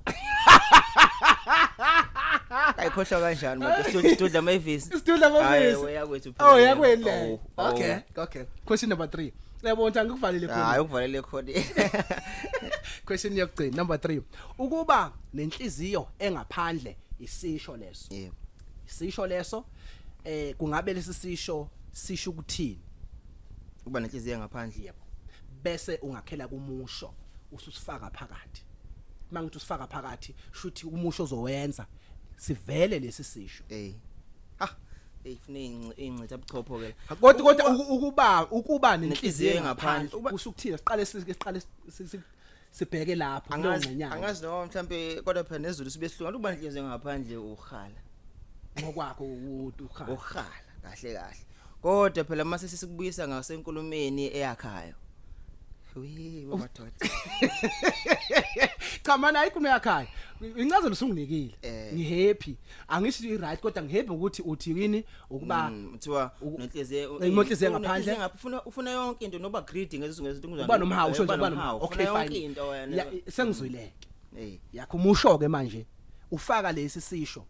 Speaker 3: Ayikhohlwa kanjani madoda, Sidudla Mavis.
Speaker 2: Sidudla Mavis.
Speaker 3: Hayi, oyakwethu.
Speaker 2: Oh, yakwenu le.
Speaker 3: Oh.
Speaker 2: Okay, question number 3, yabona ukuthi angikuvalele khona.
Speaker 3: Hayi, ukuvalele khona.
Speaker 2: Question yokugcina, number 3, ukuba nenhliziyo engaphandle, isisho leso. Isisho leso, kungabe lesi sisho sisho ukuthini?
Speaker 3: Kuba nenhliziyo ngaphandle.
Speaker 2: Yebo, bese ungakhela kumusho ususifaka phakathi. Mangithi usifaka phakathi, shuthi umusho ozowenza sivele lesi sisho.
Speaker 3: Ah, hey, funa ingcitha buchopho ke.
Speaker 2: Kodwa ukuba nenhliziyo
Speaker 3: Nenhliziyo
Speaker 2: engaphandle
Speaker 3: engaphandle.
Speaker 2: kusho ukuthini? Siqale siqale sibheke lapho kuleyo
Speaker 3: Angazi.
Speaker 2: ngxenyana.
Speaker 3: Angazi noma mhlambe, kodwa phela nezulu sibe sihlukana. Ukuba nenhliziyo ngaphandle, uhala.
Speaker 2: Ngokwakho uhala.
Speaker 3: Uhala kahle kahle, kodwa phela mase sesikubuyisa ngasenkulumeni eyakhayo, we madoda.
Speaker 2: Cha mana, ayikho yakhaya, incazelo usunginikile. Ngihappy, angisho i right, kodwa ngihappy ukuthi uthi yini ukuba
Speaker 3: Kuthiwa nenhliziyo
Speaker 2: Nenhliziyo ngaphandle.
Speaker 3: Ufuna yonke into, noba greedy ngezinto.
Speaker 2: Uba nomhawu, usho nje uba nomhawu. Okay, fine.
Speaker 3: Into wena.
Speaker 2: Ya, sengizwileke. Yakho umusho ke manje, ufaka lesi sisho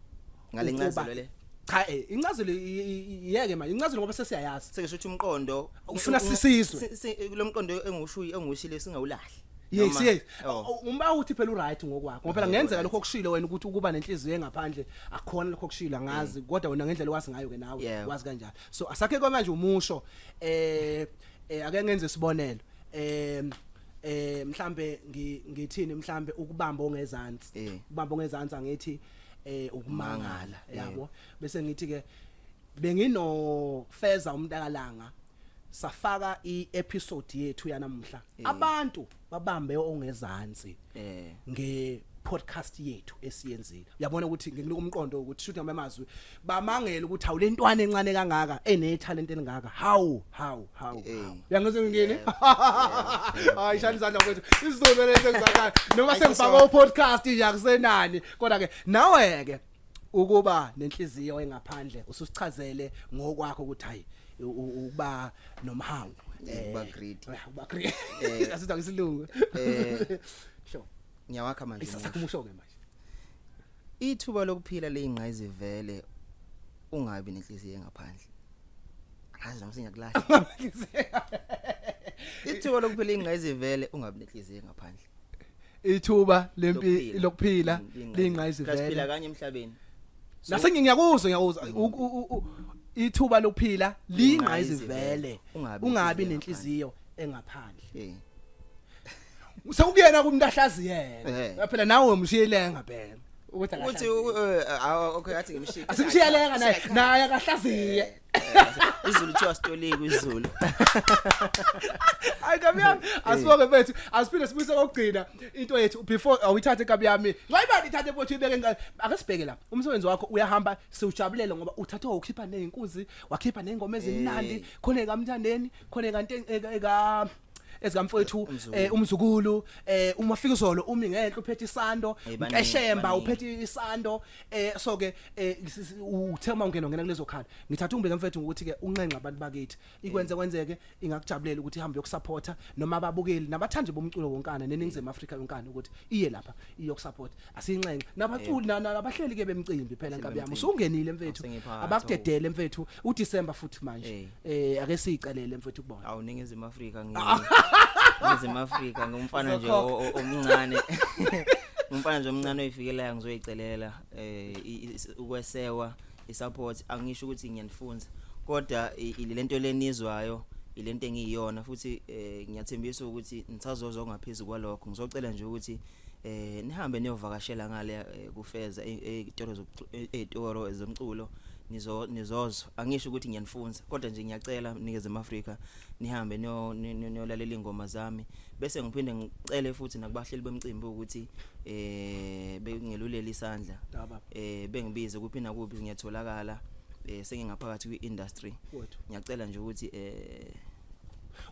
Speaker 3: Ngale ncazelo le.
Speaker 2: Cha, incazelo yeke manje, incazelo ngoba sesiyayazi.
Speaker 3: Sengisho ukuthi umqondo
Speaker 2: Ufuna sisizwe.
Speaker 3: Lo mqondo engushuyi engushile singawulahli.
Speaker 2: Yes.
Speaker 3: Noma-
Speaker 2: Yes.
Speaker 3: Oh.
Speaker 2: Uma uthi phela uright ngokwakho, ngoba phela kungenzeka lokho okushilo wena ukuthi ukuba nenhliziyo engaphandle akukhona lokho okushilo, angazi, kodwa wena ngendlela owazi ngayo ke nawe wazi kanjalo. So asakhe kwamanje umusho, ake ngenze isibonelo, mhlambe ngithini, mhlambe ukubamba ongezansi. Ukubamba ongezansi, angithi ukumangala, yabo? Bese ngithi ke bengino Feza umntakalanga, safaka i-episode yethu yanamuhla, abantu babambe ongezansi nge podcast yethu esiyenzile. Uyabona ukuthi ngikunika umqondo ukuthi shoot ngamazwi bamangela ukuthi hawu, lentwana encane kangaka ene talent elingaka, how how how? Uyangizwa ngini? Hayi, shani izandla kwethu, isiZulu lento engizakala noma sengifaka u podcast nje akusenani. Kodwa ke nawe ke ukuba nenhliziyo engaphandle ususichazele ngokwakho ukuthi hayi, ukuba nomhawu.
Speaker 3: Ukuba greedy.
Speaker 2: Ukuba greedy, asitha ngesilungu. Sure.
Speaker 3: Ngiyawakha manje umusho.
Speaker 2: Isakumusho ke manje.
Speaker 3: Ithuba lokuphila leyingqayizivele, ungabi nenhliziyo engaphandle. Angazi noma sengiyakulahla. Ithuba lokuphila ingqayizivele, ungabi nenhliziyo engaphandle.
Speaker 2: Ithuba lempi lokuphila
Speaker 3: Siphila
Speaker 2: lingqayizivele.
Speaker 3: kanye emhlabeni.
Speaker 2: Nase ngiyakuzwa, ngiyakuzwa. Ithuba lokuphila lingqayizivele,
Speaker 3: Ungabi
Speaker 2: ungabi
Speaker 3: nenhliziyo
Speaker 2: nenhliziyo engaphandle. Sekukuyena kumuntu ahlaziyena. Phela nawe umshiyelenga phela ukuthi
Speaker 3: Uthi
Speaker 2: akahlaziye.
Speaker 3: Okay, athi ngimshiye.
Speaker 2: Asimshiyelenga naye, naye akahlaziye.
Speaker 3: Izulu thiwa sitoliki izulu.
Speaker 2: Hayi kabi yami, asibonge mfethu, asiphinde sibuyise kokugcina into yethu before awuyithathe kabi yami. Ngayibani ithathe mfethu, ibeke ake sibheke la. Umsebenzi wakho uyahamba, siwujabulele ngoba uthathe ukhipha nezinkunzi, wakhipha nezingoma ezimnandi, khona ekamthandeni, khona ekante eka ezikamfowethu.
Speaker 3: Umzukulu.
Speaker 2: Umzukulu, uma fika izolo umi ngenhla uphethe isando.
Speaker 3: Baningi,
Speaker 2: Nkeshemba.
Speaker 3: Baningi.
Speaker 2: Uphethe isando, so ke uthe uma ungena ungena kulezo khala. Ngithatha ungibeke mfethu ukuthi ke unxenxa abantu bakithi, ikwenze kwenzeke ingakujabulela ukuthi ihambe yokusupporta noma ababukeli nabathandi bomculo wonkana neningizimu Afrika yonkana ukuthi iye lapha iyokusupport. Asiyinxenxe nabaculi nabahleli ke bemcimbi phela, nkabi yami.
Speaker 3: Bemcimbi.
Speaker 2: Usungenile mfethu.
Speaker 3: Awusengiphakathi,
Speaker 2: Abakudedele mfethu, uDecember futhi manje. Ake siyicelele mfethu kubona.
Speaker 3: Awu, Ningizimu Afrika, Ningizimu Afrika, ngumfana nje
Speaker 2: Uzokhokha.
Speaker 3: omncane, umfana nje omncane oyifikelayo, ngizoyicelela ukwesewa, isupport. Angisho ukuthi ngiyanifunza, kodwa lento lenizwayo ilento engiyiyona futhi ngiyathembisa ukuthi nisazozwa ngaphezulu kwalokho. Ngizocela nje ukuthi nihambe niyovakashela ngale kufeza ezitolo ezitolo zomculo, nizozwa. Angisho ukuthi ngiyanifunza, kodwa nje ngiyacela Ningizimu Afrika nihambe niyolalela ingoma zami. Bese ngiphinde ngicele futhi nakubahleli bemcimbi ukuthi bengelulela isandla.
Speaker 2: Baba.
Speaker 3: Bengibize kuphi nakuphi, ngiyatholakala, sengingaphakathi kwi-industry.
Speaker 2: Wethu.
Speaker 3: Ngiyacela nje ukuthi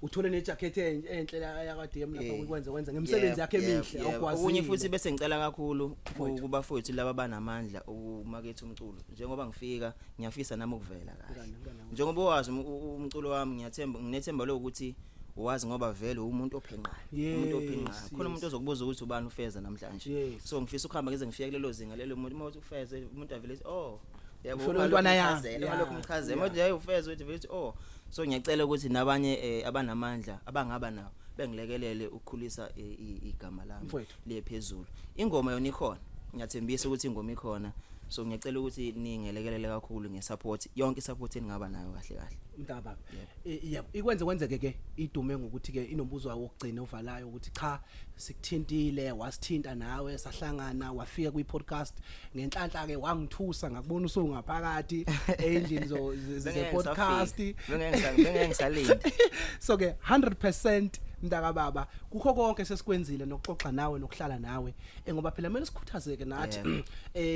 Speaker 2: Uthole nejacket enhle la yakwa DM lapha ukwenza kwenza ngemisebenzi yakhe emihle okwazile.
Speaker 3: Okunye futhi bese ngicela kakhulu
Speaker 2: Mfowethu.
Speaker 3: kubafowethu laba banamandla ukumaketha umculo. Njengoba ngifika, ngiyafisa nami ukuvela kahle.
Speaker 2: Ngane, ngane.
Speaker 3: Njengoba wazi umculo wami, ngiyathemba, nginethemba lokuthi wazi ngoba vele umuntu ophenqayo, umuntu ophenqayo khona, umuntu ozokubuza ukuthi ubani ufeza namhlanje. So ngifisa ukuhamba ngize ngifike kulelo zinga lelo muntu uma uthi ufeze, umuntu avele ethi, "Oh, yabo."
Speaker 2: Ushona umntwana yami.
Speaker 3: Ungalokhu umchazela manje, hayi, ufeze uthi vele uthi, "Oh." So ngiyacela ukuthi nabanye abanamandla abangaba nawo bengilekelele ukukhulisa igama lami
Speaker 2: Mfowethu.
Speaker 3: liye phezulu. Ingoma yona ikhona, ngiyathembisa ukuthi ingoma ikhona. So ngiyacela ukuthi ningelekelele kakhulu ngesupport, yonke isupport eningaba nayo kahle kahle.
Speaker 2: Mntaba, yebo, ikwenze kwenzeke ke idume ngokuthi ke inombuzo wawo wokugcina ovalayo ukuthi cha, sikuthintile, wasithinta nawe, sahlangana, wafika kwi podcast ngenhlanhla ke, wangithusa ngakubona usungaphakathi endlini zo ze podcast.
Speaker 3: Bengeke ngisalindi.
Speaker 2: So ke 100% mntaka baba, kukho konke sesikwenzile nokuxoxa nawe nokuhlala nawe, ngoba phela kumele sikhuthazeke nathi,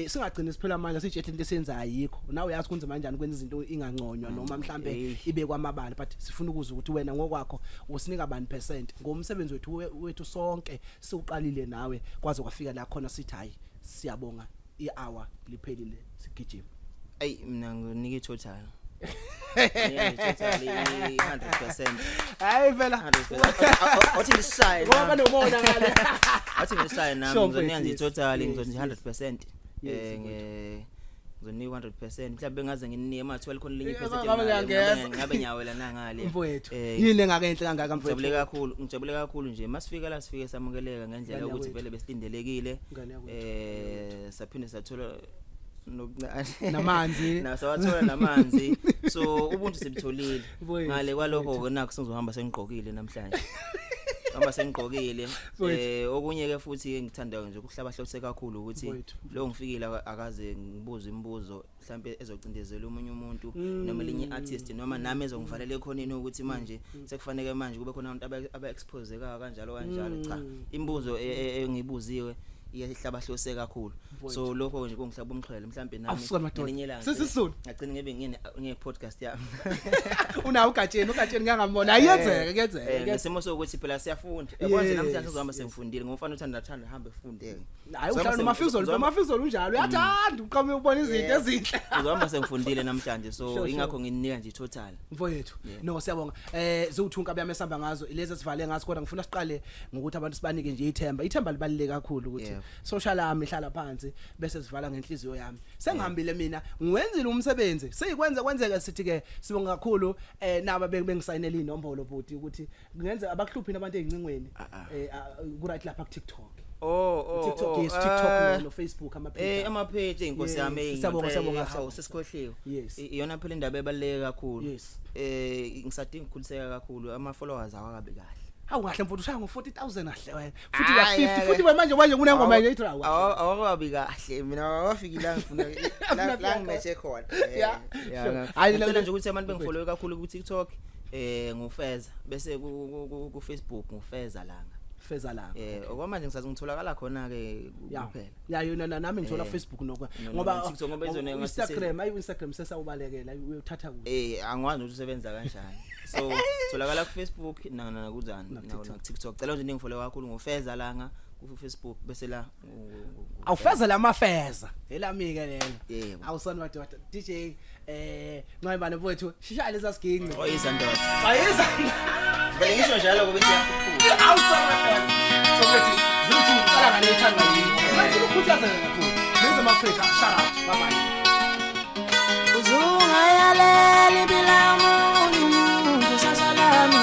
Speaker 2: singagcini siphela amandla sitshethe into esiyenza ayikho. Nawe uyazi kunzima kanjani kwenza izinto inganconywa noma mhlambe ibe kwamabala, but sifuna ukuzwa ukuthi wena ngokwakho usinika bani percent ngomsebenzi wethu sonke siuqalile nawe kwaze kwafika la khona sithi hayi, siyabonga, ihour liphelile, sigijima.
Speaker 3: Ey, mina nginika i-total. Nginika i-total i-100%.
Speaker 2: Hayi phela.
Speaker 3: 100%. Othi ngishaye
Speaker 2: Ngoba
Speaker 3: nami.
Speaker 2: banomona ngale.
Speaker 3: Athi ngishaye nami.
Speaker 2: Sure,
Speaker 3: Ngizonika nje
Speaker 2: mfethu,
Speaker 3: i-total,
Speaker 2: yes,
Speaker 3: ngizonje 100%
Speaker 2: Yes,
Speaker 3: nge Ngizonika 100%, mhlawumbe ngaze nginike amathuba likhona linye
Speaker 2: Eh,
Speaker 3: iphesenti.
Speaker 2: Ngabe ngiyangeza.
Speaker 3: Ngabe ngiyawela nangale.
Speaker 2: Mfowethu,
Speaker 3: Eh,
Speaker 2: yini engakenhle kangaka,
Speaker 3: ngijabule
Speaker 2: mfowethu?
Speaker 3: kakhulu, ngijabule kakhulu nje. Masifika la, sifike samukeleka ngendlela
Speaker 2: Ngane
Speaker 3: ukuthi
Speaker 2: yakwethu.
Speaker 3: vele besilindelekile.
Speaker 2: Ngane yakwethu.
Speaker 3: Saphinde sathola nokuncane
Speaker 2: Namanzi.
Speaker 3: Na sawathola namanzi, so ubuntu sibutholile.
Speaker 2: Mfowethu,
Speaker 3: Ngale kwalokho ke, nakho sengizohamba sengigqokile namhlanje, hamba sengigqokile.
Speaker 2: Mfowethu.
Speaker 3: Okunye ke futhi engithandayo nje ukuhlaba hlose kakhulu ukuthi
Speaker 2: Mfowethu.
Speaker 3: lo ngifikile akaze ngibuze imibuzo mhlambe ezocindezela omunye umuntu noma elinye artist noma nami ezongivalela ekhoneni ukuthi manje sekufanele manje kube khona abantu aba expose ka kanjalo kanjalo. Cha, imibuzo engibuziwe iyahlaba hlose kakhulu, so lokho nje kungihlaba umxhwele mhlambe nami
Speaker 2: Awusuka, madoda.
Speaker 3: ngelinye ilanga
Speaker 2: Sesisulu.
Speaker 3: ngagcina ngibe ngine nge podcast yami.
Speaker 2: Unawo ugatsheni, ugatsheni ngangambona, ayenzeke, kuyenzeka.
Speaker 3: Ngesimo sokuthi phela siyafunda, yabona nje namhlanje uzohamba
Speaker 2: Yes.
Speaker 3: sengifundile ngomfana uthanda thanda hambe efundeke.
Speaker 2: Hayi, uhlala nomafizolo, nomafizolo unjalo, uyathanda uqhamuka ubona izinto ezinhle.
Speaker 3: Uzohamba sengifundile namhlanje, so
Speaker 2: Sure.
Speaker 3: ingakho ngininika nje total.
Speaker 2: Mfowethu,
Speaker 3: Yeah.
Speaker 2: no, siyabonga. Ziwuthunka yami esihamba ngazo lezi esivale ngazo, kodwa ngifuna siqale ngokuthi abantu sibanike nje ithemba. Ithemba libaluleke kakhulu ukuthi social yami ihlala phansi bese sivala ngenhliziyo yami. Sengihambile mina, ngiwenzile umsebenzi. Seyikwenza kwenzeka, sithi ke sibonga kakhulu naba bengisayinela inombolo bhuti ukuthi kungenza abakuhluphi abantu ezincingweni ku right lapha ku TikTok.
Speaker 3: Oh.
Speaker 2: TikTok, yes, TikTok no Facebook ama page.
Speaker 3: Ama page, inkosi
Speaker 2: Yes,
Speaker 3: yami.
Speaker 2: siyabonga, siyabonga,
Speaker 3: Hawu,
Speaker 2: siyabonga.
Speaker 3: sesikhohliwe.
Speaker 2: Yes.
Speaker 3: Iyona phela indaba ebaluleke kakhulu.
Speaker 2: Yes.
Speaker 3: Ngisadinga ukukhuliseka kakhulu, ama followers awakabi kahle.
Speaker 2: Hawu, kahle mfowethu, ushaya ngo-40,000 kahle wena. Futhi ka
Speaker 3: Hayi,
Speaker 2: 50
Speaker 3: hayi.
Speaker 2: futhi manje kunengoma nje ithi hawu.
Speaker 3: Awakabi kahle mina, awafiki la ngifuna la ngimeche khona.
Speaker 2: Yeah, sure. Hayi,
Speaker 3: Ngicela nje ukuthi abantu bengifollow kakhulu ku TikTok ngufeza, bese ku Facebook ngufeza langa.
Speaker 2: Feza la.
Speaker 3: Okwamanje ngisazi ngitholakala khona ke kuphela.
Speaker 2: Ya, yona nami ngithola Facebook nokho ngoba
Speaker 3: no, TikTok, ngoba izona engathi
Speaker 2: Instagram, ayi, Instagram sesawubalekela, uyothatha kude.
Speaker 3: Angikwazi ukuthi usebenza kanjani, so tholakala ku Facebook na kuzani
Speaker 2: Na TikTok.
Speaker 3: na TikTok. Cela nje ningifollow kakhulu ngufeza langa ku Facebook, bese la
Speaker 2: Awufeza lamafeza. Elami ke lelo.
Speaker 3: Yebo.
Speaker 2: Awusona madoda. DJ Ncwayibane mfowethu, shishaya lesa siginci.
Speaker 3: Oyiza ndoda.
Speaker 2: Ayiza.
Speaker 3: Vele ngisho njalo kube siyakhuphuka.
Speaker 2: Awusona madoda. So mfethu, zithi uqala ngale ithanda yini. Manje ukukhuthazeka kakhulu. Ningizimu Afrika, shout out. Bye bye.
Speaker 1: Uzungayalela impilo yomunye umuntu sasalami.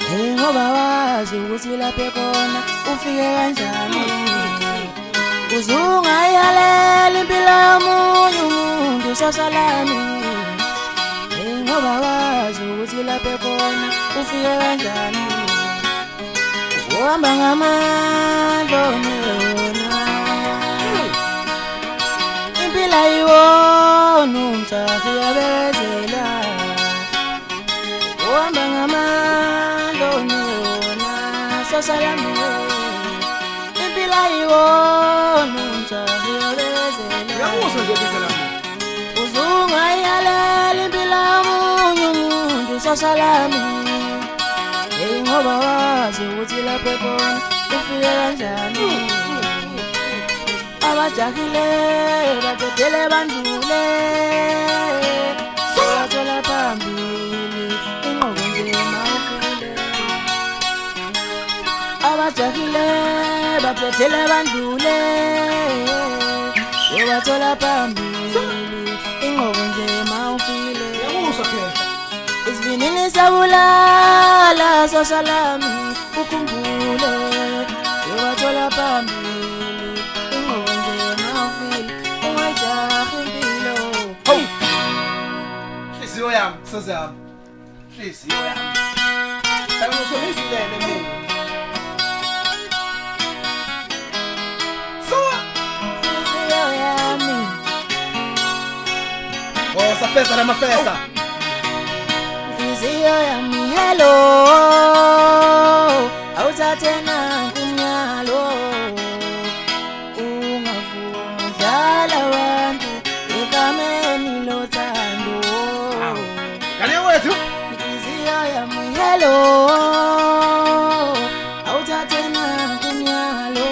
Speaker 1: Hey, ngoba wazi ukuthi lapho khona ufike kanjani. Uzungayalela impilo yomunye umuntu sasalami. Hey, ngoba wazi ukuthi lapho khona ufike kanjani. Uhamba ngamandla onewona, impilo ayiwona umjaho, uyabekezela. Uhamba ngamandla onewona sasalami, impilo ayiwona umjaho, uyabekezela.
Speaker 2: Uyakuzwa nje indlela lami.
Speaker 1: Uzungayalela impilo yomunye umuntu sasalami. Hey, ngoba wazi ukuthi lapho khona ufike kanjani. Abajahile badedele bandlule, bathola phambili inqobo nje mawufile. Abajahile badedele bandlule, bathola phambili inqobo nje mawufile.
Speaker 2: Uyakuzwa phela.
Speaker 1: Isivinini sabulala sosalami, ukhumbule uyobathola phambili inqobo nje mawufile, ungayijahi impilo.
Speaker 2: Hawu. Hliziyo yami, sezami. Hliziyo yami. Phela usongizilele mina. So,
Speaker 1: Inhliziyo yami.
Speaker 2: Oh, safeza lamafeza.
Speaker 1: Inhliziyo yami, hello, awuthathe nanku umyalo, ungavumi udlala abantu egameni lothando.
Speaker 2: Ngane wethu.
Speaker 1: Inhliziyo yami, hello, awuthathe nanku umyalo,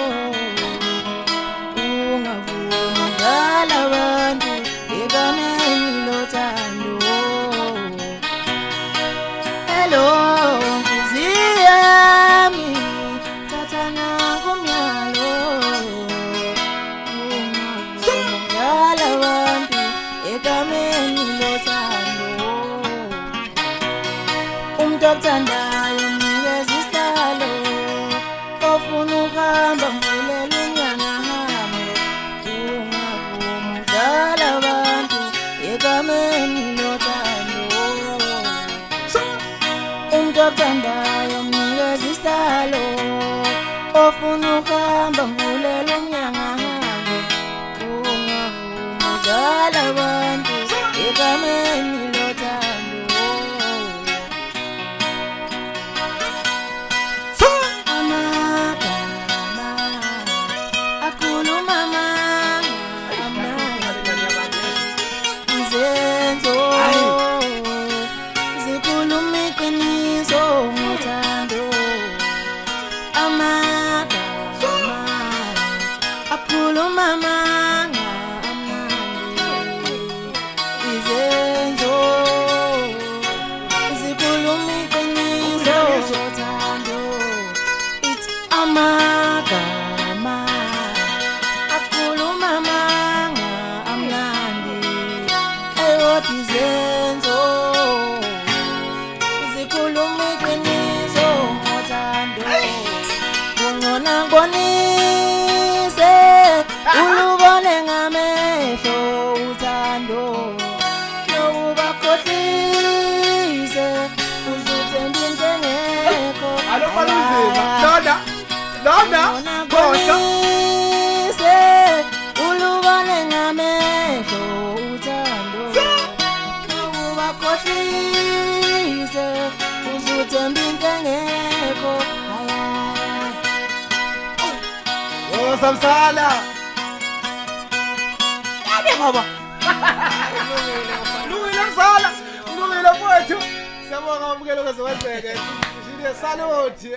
Speaker 1: ungavumi udlala abantu egameni lothando. Hello, inhliziyo yami, thatha nanku umyalo, ungavumi udlala. Umuntu okuthandayo mnikeza isihlalo, ofuna ukuhamba mvulela umnyango ahambe. Ungavumi udlala abantu egameni lothando. Umuntu okuthandayo mnikeza isihlalo, ofuna ukuhamba mvulela umnyango ahambe. Ungavumi udlala abantu egameni lothando. Amagama akhuluma amanga amnandi, izenzo zikhuluma iqiniso ngothando. Amagama akhuluma amanga amnandi, izenzo zikhuluma iqiniso ngothando. It's amagama akhuluma amanga amnandi, eyodwa izenzo zikhuluma iqiniso ngothando. Kungcono ngibonise ulubone ngamehlo uthando, nokubakhohlise uzuthemba into engekho.
Speaker 2: Alo mfana, lona lona khohlwa.
Speaker 1: Bonise ulubone ngamehlo uthando, nokubakhohlise uzuthemba into engekho. Hayi.
Speaker 2: Oh, samsala. Yabe ngoba. Lungile msala. Lungile mfowethu. Siyabonga, abukele kwaze kwenzeke. Shini, salute.